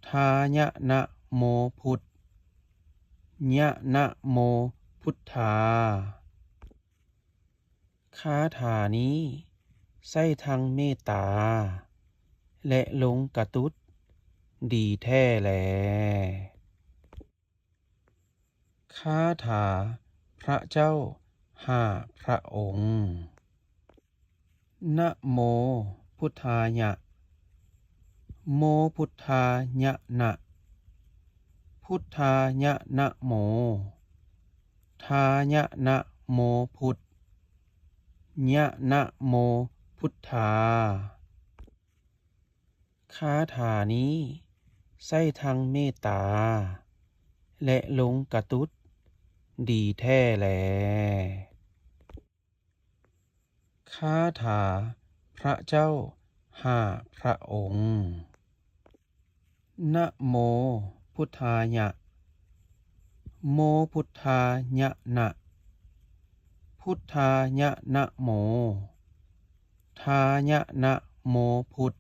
ທາຍະນະໂມ ພຸດ ຍະນະໂມ ພຸດທາ. ຄາຖານີ້ໃຊ້ທັງເມດຕາ ແລະ ລົງກະຕຸດ ດີແທ້ແລ. ຄາຖາພະເຈົ້າຫ້າພະອົງ. ນະໂມ ພຸດທາຍະ ໂມ ພຸດທາຍະນະ ພຸດທາຍະນະໂມ ທາຍະນະໂມ ພຸດ ຍະນະໂມ ພຸດທາ. ຄາຖານີ້ໃຊ້ທັງເມດຕາ ແລະ ລົງກະຕຸດ ດີແທ້ແລ. ຄາຖາພະເຈົ້າຫ້າພະອົງ. ນະໂມ ພຸດທາຍະ ໂມ ພຸດທາຍະນະ ພຸດທາຍະນະໂມ ທາຍະນະໂມ ພຸດ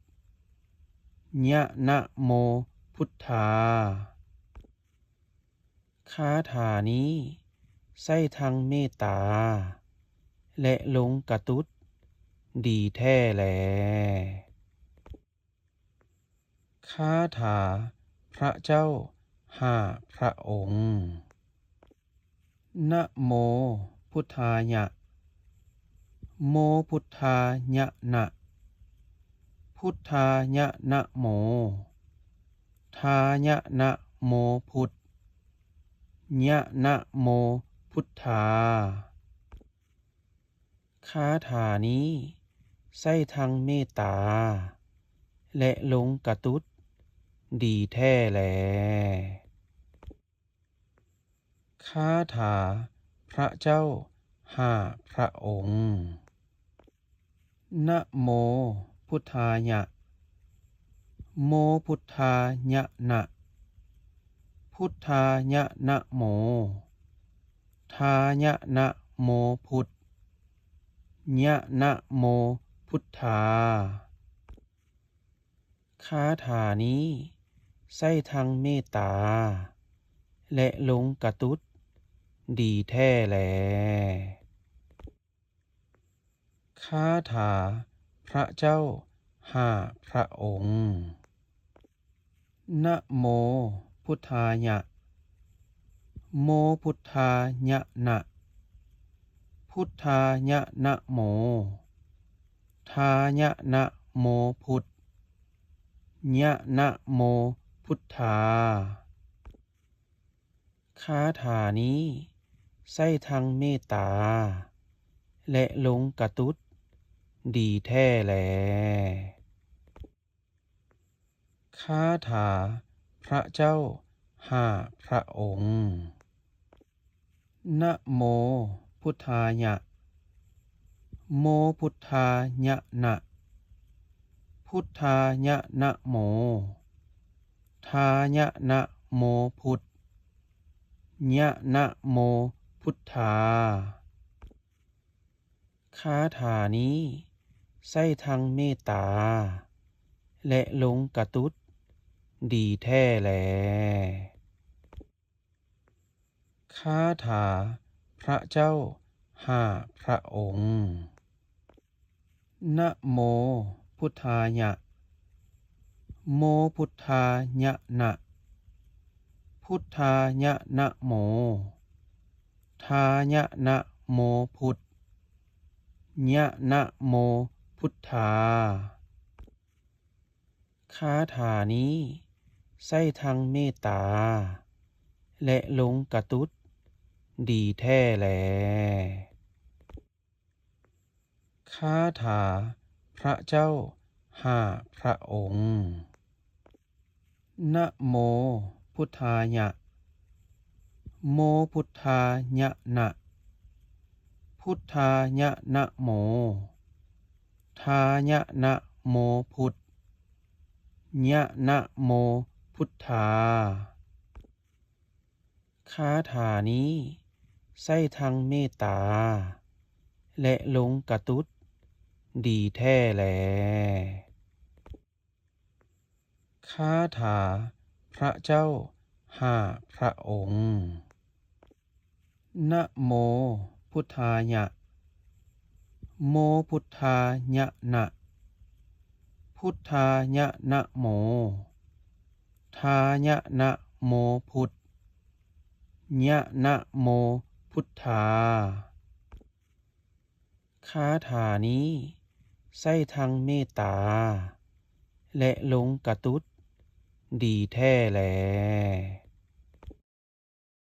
ຍະນະໂມ ພຸດທາ. ຄາຖານີ້ໃຊ້ທັງເມດຕາ ແລະ ແລະ ລົງກະຕຸດ ດີແທ້ແລ. ຄາຖາພະເຈົ້າຫ້າພະອົງ. ນະໂມພຸດທາຍະ ໂມພຸດທາຍະນະ ພຸດທາຍະນະໂມ ທາຍະນະໂມພຸດ ຍະນະໂມພຸດທາ. ຄາຖານີ້ໃຊ້ທັງເມດຕາ ແລະ ລົງກະຕຸດ ດີແທ້ແລ. ຄາຖາພະເຈົ້າຫ້າພະອົງ. ນະໂມພຸດທາຍະ ໂມພຸດທາຍະນະ ພຸດທາຍະນະໂມ ທາຍະນະໂມພຸດ ຍະນະໂມພຸດທາ. ຄາຖານີ້ໃຊ້ທັງເມດຕາ ແລະ ລົງກະຕຸດ ດີແທ້ແລ. ຄາຖາພະເຈົ້າຫ້າພະອົງ. ນະໂມພຸດທາຍະ ໂມພຸດທາຍະນະ ພຸດທາຍະນະໂມ ທາຍະນະໂມພຸດ ຍະນະໂມພຸດທາ. ຄາຖານີ້ໃຊ້ທັງເມດຕາ ແລະ ລົງກະຕຸດ ດີແທ້ແລ. ຄາຖາພະເຈົ້າຫ້າພະອົງ. ນະໂມພຸດທາຍະ ໂມພຸດທາຍະນະ ພຸດທາຍະນະໂມ ທາຍະນະໂມພຸດ ຍະນະໂມພຸດທາ. ຄາຖານີ້ໃຊ້ທັງເມດຕາ ແລະ ລົງກະຕຸດ ດີແທ້ແລ. ຄາຖາພະເຈົ້າຫ້າພະອົງ. ນະໂມພຸດທາຍະ ໂມພຸດທາຍະນະ ພຸດທາຍະນະໂມ ທາຍະນະໂມພຸດ ຍະນະໂມພຸດທາ. ຄາຖານີ້ໃຊ້ທັງເມດຕາ ແລະ ລົງກະຕຸດ ດີແທ້ແລ. ຄາຖາພະເຈົ້າຫ້າພະອົງ. ນະໂມພຸດທາຍະ ໂມພຸດທາຍະນະ ພຸດທາຍະນະໂມ ທາຍະນະໂມພຸດ ຍະນະໂມພຸດທາ. ຄາຖານີ້ໃຊ້ທັງເມດຕາ ແລະ ລົງກະຕຸດ ດີແທ້ແລ. ຄາຖາພະເຈົ້າຫ້າພະອົງ. ນະໂມພຸດທາຍະ ໂມພຸດທາຍະນະ ພຸດທາຍະນະໂມ ທາຍະນະໂມພຸດ ຍະນະໂມພຸດທາ. ຄາຖານີ້ໃຊ້ທັງເມດຕາ ແລະ ລົງກະຕຸດ ດີແທ້ແລ.